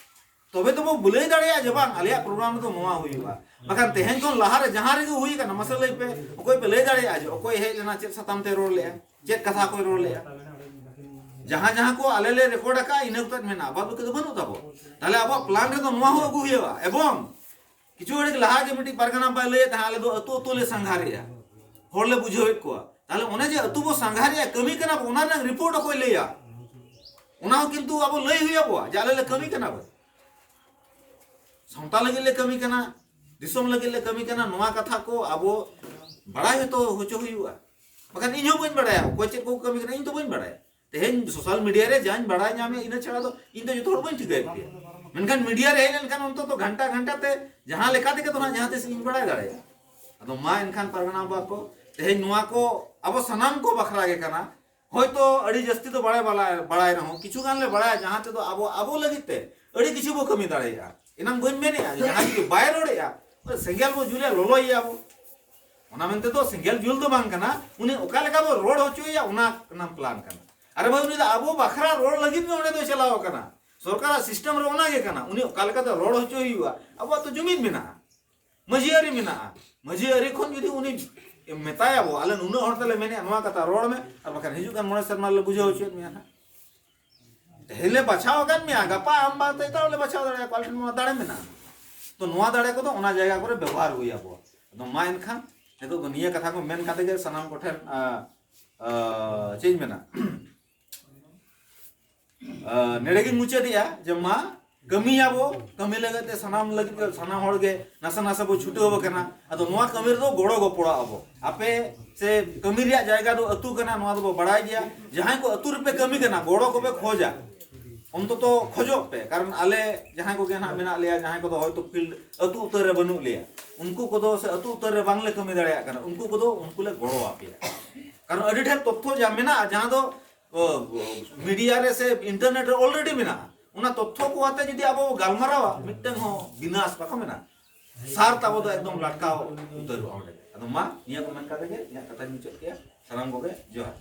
ᱛᱚᱵᱮ ᱛᱚᱵᱚ ᱞᱟᱹᱭ ᱫᱟᱲᱮᱭᱟᱜᱼᱟ ᱡᱮ ᱵᱟᱝ, ᱟᱞᱮᱭᱟᱜ ᱯᱨᱳᱜᱨᱟᱢ ᱨᱮᱫᱚ ᱱᱚᱣᱟ ᱦᱩᱭᱩᱜᱼᱟ᱾ ᱵᱟᱠᱷᱟᱱ ᱛᱮᱦᱮᱧ ᱠᱷᱚᱱ ᱞᱟᱦᱟᱨᱮ ᱡᱟᱦᱟᱸ ᱨᱮᱜᱮ ᱦᱩᱭ ᱟᱠᱟᱱᱟ, ᱢᱟᱥᱮ ᱞᱟᱹᱭ ᱯᱮ, ᱚᱠᱚᱭ ᱯᱮ ᱞᱟᱹᱭ ᱫᱟᱲᱮᱭᱟᱜᱼᱟ ᱡᱮ ᱚᱠᱚᱭ ᱦᱮᱡ ᱞᱮᱱᱟ, ᱪᱮᱫ ᱥᱟᱛᱟᱢ ᱛᱮ ᱨᱚᱲ ᱞᱮᱜᱼᱟ, ᱪᱮᱫ ᱠᱟᱛᱷᱟ ᱠᱚᱭ ᱨᱚᱲ ᱞᱮᱜᱼᱟ? ᱡᱟᱦᱟᱸ ᱡᱟᱦᱟᱸ ᱠᱚ ᱟᱞᱮ ᱞᱮ ᱨᱮᱠᱚᱨᱰ ᱟᱠᱟᱫᱼᱟ, ᱤᱱᱟᱹ ᱠᱚᱛᱮ ᱢᱮᱱᱟᱜᱼᱟ, ᱵᱟᱫ ᱵᱟᱹᱠᱤ ᱫᱚ ᱵᱟᱹᱱᱩᱜ ᱛᱟᱵᱚ᱾ ᱛᱟᱦᱞᱮ ᱟᱵᱚᱣᱟᱜ ᱯᱞᱟᱱ ᱨᱮᱫᱚ ᱱᱚᱣᱟ ᱦᱚᱸ ᱟᱹᱜᱩ ᱦᱩᱭᱩᱜᱼᱟ᱾ ᱮᱵᱚᱝ ᱠᱤᱪᱷᱩ ᱜᱷᱟᱹᱲᱤᱡ ᱞᱟᱦᱟ ᱜᱮ ᱢᱤᱫᱴᱤᱡ ᱯᱟᱨᱜᱟᱱᱟ ᱵᱟᱭ ᱞᱟᱹᱭᱮᱫ ᱛᱟᱦᱮᱸᱫ, ᱟᱞᱮ ᱫᱚ ᱟᱹᱛᱩ ᱟᱹᱛᱩ ᱞᱮ ᱥᱟᱸᱜᱷᱟᱨᱮᱜᱼᱟ, ᱦᱚᱲ ᱞᱮ ᱵᱩᱡᱷᱟᱹᱣᱮᱫ ᱠᱚᱣᱟ᱾ ᱛᱟᱦᱞᱮ ᱚᱱᱮ ᱡᱮ ᱟᱹᱛᱩ ᱵᱚ ᱥᱟᱸᱜᱷᱟᱨᱮᱜᱼᱟ, ᱠᱟᱹᱢᱤ ᱠᱟᱱᱟ ᱵᱚ, ᱚᱱᱟ ᱨᱮᱱᱟᱜ ᱨᱤᱯᱳᱨᱴ ᱚᱠᱚᱭ ᱞᱟᱹᱭᱟ? ᱚᱱᱟ ᱦᱚᱸ ᱠᱤᱱᱛᱩ ᱟᱵᱚ ᱞᱟᱹᱭ ᱦᱩᱭ ᱟᱵᱚᱣᱟ ᱡᱮ ᱟᱞᱮ ᱞᱮ ᱠᱟᱹᱢᱤ ᱠᱟᱱᱟ ᱵᱚ, ᱥᱟᱶᱛᱟ ᱞᱟᱹᱜᱤᱫ ᱞᱮ ᱠᱟᱹᱢᱤ ᱠᱟᱱᱟ, ᱫᱤᱥᱚᱢ ᱞᱟᱹᱜᱤᱫ ᱞᱮ ᱠᱟᱹᱢᱤ ᱠᱟᱱᱟ᱾ ᱱᱚᱣᱟ ᱠᱟᱛᱷᱟ ᱠᱚ ᱟᱵᱚ ᱵᱟᱲᱟᱭ ᱦᱚᱪᱚ ᱦᱚᱪᱚ ᱦᱩᱭᱩᱜᱼᱟ᱾ ᱵᱟᱠᱷᱟᱱ ᱤᱧ ᱦᱚᱸ ᱵᱟᱹᱧ ᱵᱟᱲᱟᱭᱟ ᱚᱠᱚᱭ ᱪᱮᱫ ᱠᱚ ᱠᱟᱹᱢᱤ ᱠᱟᱱᱟ, ᱤᱧ ᱫᱚ ᱵᱟᱹᱧ ᱵᱟᱲᱟᱭᱟ᱾ ᱛᱮᱦᱮᱧ ᱥᱳᱥᱟᱞ ᱢᱤᱰᱤᱭᱟ ᱨᱮ ᱡᱟᱧ ᱵᱟᱲᱟᱭ ᱧᱟᱢᱮᱫ, ᱤᱱᱟᱹ ᱪᱷᱟᱲᱟ ᱫᱚ ᱤᱧ ᱫᱚ ᱡᱚᱛᱚ ᱦᱚᱲ ᱵᱟᱹᱧ ᱴᱷᱤᱠᱟᱹᱭᱮᱫ ᱯᱮᱭᱟ᱾ ᱢᱮᱱᱠᱷᱟᱱ ᱢᱤᱰᱤᱭᱟ ᱨᱮ ᱦᱮᱡ ᱞᱮᱱᱠᱷᱟᱱ ᱚᱱᱛᱚᱛᱚ ᱜᱷᱟᱱᱴᱟ ᱜᱷᱟᱱᱴᱟ ᱛᱮ ᱡᱟᱦᱟᱸ ᱞᱮᱠᱟ ᱛᱮᱜᱮ ᱫᱚ ᱱᱟᱦᱟᱜ ᱡᱟᱦᱟᱸ ᱛᱤᱥ ᱤᱧ ᱵᱟᱲᱟᱭ ᱫᱟᱲᱮᱭᱟᱜᱼᱟ᱾ ᱟᱫᱚ ᱢᱟ ᱮᱱᱠᱷᱟᱱ ᱯᱟᱨᱜᱟᱱᱟ ᱵᱟᱵᱟ ᱠᱚ, ᱛᱮᱦᱮᱧ ᱱᱚᱣᱟ ᱠᱚ ᱟᱵᱚ ᱥᱟᱱᱟᱢ ᱠᱚ ᱵᱟᱠᱷᱨᱟ ᱜᱮ ᱠᱟᱱᱟ᱾ ᱦᱚᱭᱛᱚ ᱟᱹᱰᱤ ᱡᱟᱹᱥᱛᱤ ᱫᱚ ᱵᱟᱲᱟᱭ ᱵᱟᱲᱟᱭ, ᱵᱟᱲᱟᱭ ᱨᱮᱦᱚᱸ ᱠᱤᱪᱷᱩ ᱜᱟᱱ ᱞᱮ ᱵᱟᱲᱟᱭᱟ, ᱡᱟᱦᱟᱸ ᱛᱮᱫᱚ ᱟᱵᱚ ᱟᱵᱚ ᱞᱟᱹᱜᱤᱫ ᱛᱮ ᱟᱹᱰᱤ ᱠᱤᱪᱷᱩ ᱵᱚ ᱠᱟᱹᱢᱤ ᱫᱟᱲᱮᱭᱟᱜᱼᱟ᱾ ᱮᱱᱟᱝ ᱵᱟᱹᱧ ᱢᱮᱱᱮᱜᱼᱟ ᱡᱮ ᱡᱟᱦᱟᱸᱭ ᱡᱩᱫᱤ ᱵᱟᱭ ᱨᱚᱲᱮᱜᱼᱟ, ᱥᱮᱸᱜᱮᱞ ᱵᱚ ᱡᱩᱞᱮᱭᱟ, ᱞᱚᱞᱚᱭᱮᱭᱟ ᱵᱚ᱾ ᱚᱱᱟ ᱢᱮᱱᱛᱮ ᱫᱚ ᱥᱮᱸᱜᱮᱞ ᱡᱩᱞ ᱫᱚ ᱵᱟᱝ ᱠᱟᱱᱟ, ᱩᱱᱤ ᱚᱠᱟ ᱞᱮᱠᱟ ᱵᱚ ᱨᱚᱲ ᱦᱚᱪᱚᱭᱮᱭᱟ ᱚᱱᱟ ᱨᱮᱱᱟᱜ ᱯᱞᱟᱱ ᱠᱟᱱᱟ᱾ ᱟᱨᱮ ᱵᱷᱟᱹᱭ, ᱩᱱᱤ ᱫᱚ ᱟᱵᱚ ᱵᱟᱠᱷᱨᱟ ᱨᱚᱲ ᱞᱟᱹᱜᱤᱫ ᱜᱮ ᱚᱸᱰᱮ ᱫᱚᱭ ᱪᱟᱞᱟᱣ ᱟᱠᱟᱱᱟ᱾ ᱥᱚᱨᱠᱟᱨᱟᱜ ᱥᱤᱥᱴᱮᱢ ᱨᱮ ᱚᱱᱟ ᱜᱮ ᱠᱟᱱᱟ, ᱩᱱᱤ ᱚᱠᱟ ᱞᱮᱠᱟᱛᱮ ᱨᱚᱲ ᱦᱚᱪᱚᱭ ᱦᱩᱭᱩᱜᱼᱟ᱾ ᱟᱵᱚᱣᱟᱜ ᱛᱚ ᱡᱩᱢᱤᱫ ᱢᱮᱱᱟᱜᱼᱟ, ᱢᱟᱹᱡᱷᱤ ᱟᱹᱨᱤ ᱢᱮᱱᱟᱜᱼᱟ᱾ ᱢᱟᱹᱡᱷᱤ ᱟᱹᱨᱤ ᱠᱷᱚᱱ ᱡᱩᱫᱤ ᱩᱱᱤ ᱢᱮᱛᱟᱭᱟᱵᱚ, ᱟᱞᱮ ᱱᱩᱱᱟᱹᱜ ᱦᱚᱲ ᱛᱮᱞᱮ ᱢᱮᱱᱮᱜᱼᱟ ᱱᱚᱣᱟ ᱠᱟᱛᱷᱟ ᱨᱚᱲ ᱢᱮ, ᱟᱨ ᱵᱟᱠᱷᱟᱱ ᱦᱤᱡᱩᱜ ᱠᱟᱱ ᱢᱚᱬᱮ ᱥᱮᱨᱢᱟ ᱨᱮᱞᱮ ᱵᱩᱡᱷᱟᱹᱣ ᱦᱚᱪᱚᱭᱮᱫ ᱢᱮᱭᱟ ᱦᱟᱸᱜ᱾ ᱛᱮᱦᱮᱧ ᱞᱮ ᱵᱟᱪᱷᱟᱣ ᱟᱠᱟᱫ ᱢᱮᱭᱟ, ᱜᱟᱯᱟ ᱟᱢ ᱵᱟᱝ ᱛᱮ ᱮᱴᱟᱜ ᱦᱚᱲ ᱞᱮ ᱵᱟᱪᱷᱟᱣ ᱫᱟᱲᱮᱭᱟᱜᱼᱟ, ᱟᱞᱮ ᱴᱷᱮᱱ ᱱᱚᱣᱟ ᱫᱟᱲᱮ ᱢᱮᱱᱟᱜᱼᱟ᱾ ᱛᱚ ᱱᱚᱣᱟ ᱫᱟᱲᱮ ᱠᱚᱫᱚ ᱚᱱᱟ ᱡᱟᱭᱜᱟ ᱠᱚᱨᱮ ᱵᱮᱵᱚᱦᱟᱨ ᱦᱩᱭ ᱟᱵᱚᱣᱟ᱾ ᱟᱫᱚ ᱢᱟ ᱮᱱᱠᱷᱟᱱ ᱱᱤᱛᱚᱜ ᱫᱚ ᱱᱤᱭᱟᱹ ᱠᱟᱛᱷᱟ ᱠᱚ ᱢᱮᱱ ᱠᱟᱛᱮ ᱜᱮ ᱥᱟᱱᱟᱢ ᱠᱚᱴᱷᱮᱱ, ᱟ, ᱟ, ᱪᱮᱫ ᱤᱧ ᱢᱮᱱᱟ, ᱟ, ᱱᱮᱰᱮ ᱜᱤᱧ ᱢᱩᱪᱟᱹᱫᱮᱜᱼᱟ ᱡᱮ ᱢᱟ ᱠᱟᱹᱢᱤᱭᱟᱵᱚ, ᱠᱟᱹᱢᱤ ᱞᱟᱹᱜᱤᱫ ᱛᱮ ᱥᱟᱱᱟᱢ ᱞᱟᱹᱜᱤᱫ ᱜᱮ ᱥᱟᱱᱟᱢ ᱦᱚᱲ ᱜᱮ ᱱᱟᱥᱮ ᱱᱟᱥᱮ ᱵᱚ ᱪᱷᱩᱴᱟᱹᱣ ᱟᱠᱟᱱᱟ᱾ ᱟᱫᱚ ᱱᱚᱣᱟ ᱠᱟᱹᱢᱤ ᱨᱮᱫᱚ ᱜᱚᱲᱚ ᱜᱚᱯᱚᱲᱚ ᱟᱵᱚ᱾ ᱟᱯᱮ ᱥᱮ ᱠᱟᱹᱢᱤ ᱨᱮᱭᱟᱜ ᱡᱟᱭᱜᱟ ᱫᱚ ᱟᱹᱛᱩ ᱠᱟᱱᱟ, ᱱᱚᱣᱟ ᱫᱚᱵᱚ ᱵᱟᱲᱟᱭ ᱜᱮᱭᱟ᱾ ᱡᱟᱦᱟᱸᱭ ᱠᱚ ᱟᱹᱛᱩ ᱨᱮᱯᱮ ᱠᱟᱹᱢᱤ ᱠᱟᱱᱟ, ᱜᱚᱲᱚ ᱠᱚᱯᱮ ᱠᱷᱚᱡᱟ, ᱚᱱᱛᱚᱛᱚ ᱠᱷᱚᱡᱚᱜ ᱯᱮ᱾ ᱠᱟᱨᱚᱱ ᱟᱞᱮ ᱡᱟᱦᱟᱸᱭ ᱠᱚᱜᱮ ᱱᱟᱦᱟᱜ ᱢᱮᱱᱟᱜ ᱞᱮᱭᱟ, ᱡᱟᱦᱟᱸᱭ ᱠᱚᱫᱚ ᱦᱚᱭᱛᱳ ᱯᱷᱤᱞᱰ ᱟᱹᱛᱩ ᱩᱛᱟᱹᱨ ᱨᱮ ᱵᱟᱹᱱᱩᱜ ᱞᱮᱭᱟ, ᱩᱱᱠᱩ ᱠᱚᱫᱚ ᱥᱮ ᱟᱹᱛᱩ ᱩᱛᱟᱹᱨ ᱨᱮ ᱵᱟᱝᱞᱮ ᱠᱟᱹᱢᱤ ᱫᱟᱲᱮᱭᱟᱜ ᱠᱟᱱᱟ, ᱩᱱᱠᱩ ᱠᱚᱫᱚ ᱩᱱᱠᱩ ᱞᱮ ᱜᱚᱲᱚ ᱟᱯᱮᱭᱟ᱾ ᱠᱟᱨᱚᱱ ᱟᱹᱰᱤ ᱰᱷᱮᱨ ᱛᱚᱛᱛᱷᱚ ᱡᱟ ᱢᱮᱱᱟᱜᱼᱟ, ᱡᱟᱦᱟᱸ ᱫᱚ ᱢᱤᱰᱤᱭᱟ ᱨᱮ ᱥᱮ ᱤᱱᱴᱟᱨᱱᱮᱴ ᱨᱮ ᱚᱞᱨᱮᱰᱤ ᱢᱮᱱᱟᱜᱼᱟ᱾ ᱚᱱᱟ ᱛᱚᱛᱛᱷᱚ ᱠᱚ ᱟᱛᱮ ᱡᱩᱫᱤ ᱟᱵᱚ ᱵᱚ ᱜᱟᱞᱢᱟᱨᱟᱣᱟ, ᱢᱤᱫᱴᱟᱝ ᱦᱚᱸ ᱵᱤᱱᱟᱥ ᱵᱟᱠᱚ ᱢᱮᱱᱟ, ᱥᱟᱨ ᱛᱟᱵᱚ ᱫᱚ ᱮᱠᱫᱚᱢ ᱞᱟᱴᱠᱟᱣ ᱩᱛᱟᱹᱨᱚᱜᱼᱟ ᱚᱸᱰᱮ᱾ ᱟᱫᱚ ᱢᱟ, ᱱᱤᱭᱟᱹ ᱠᱚ ᱢᱮᱱ ᱠᱟᱛᱮ ᱜᱮ ᱤᱧᱟᱹᱜ ᱠᱟᱛᱷᱟᱧ ᱢᱩᱪᱟᱹᱫ ᱠᱮᱜᱼᱟ᱾ ᱥᱟᱱᱟᱢ ᱠᱚᱜᱮ ᱡᱚᱦᱟᱨ᱾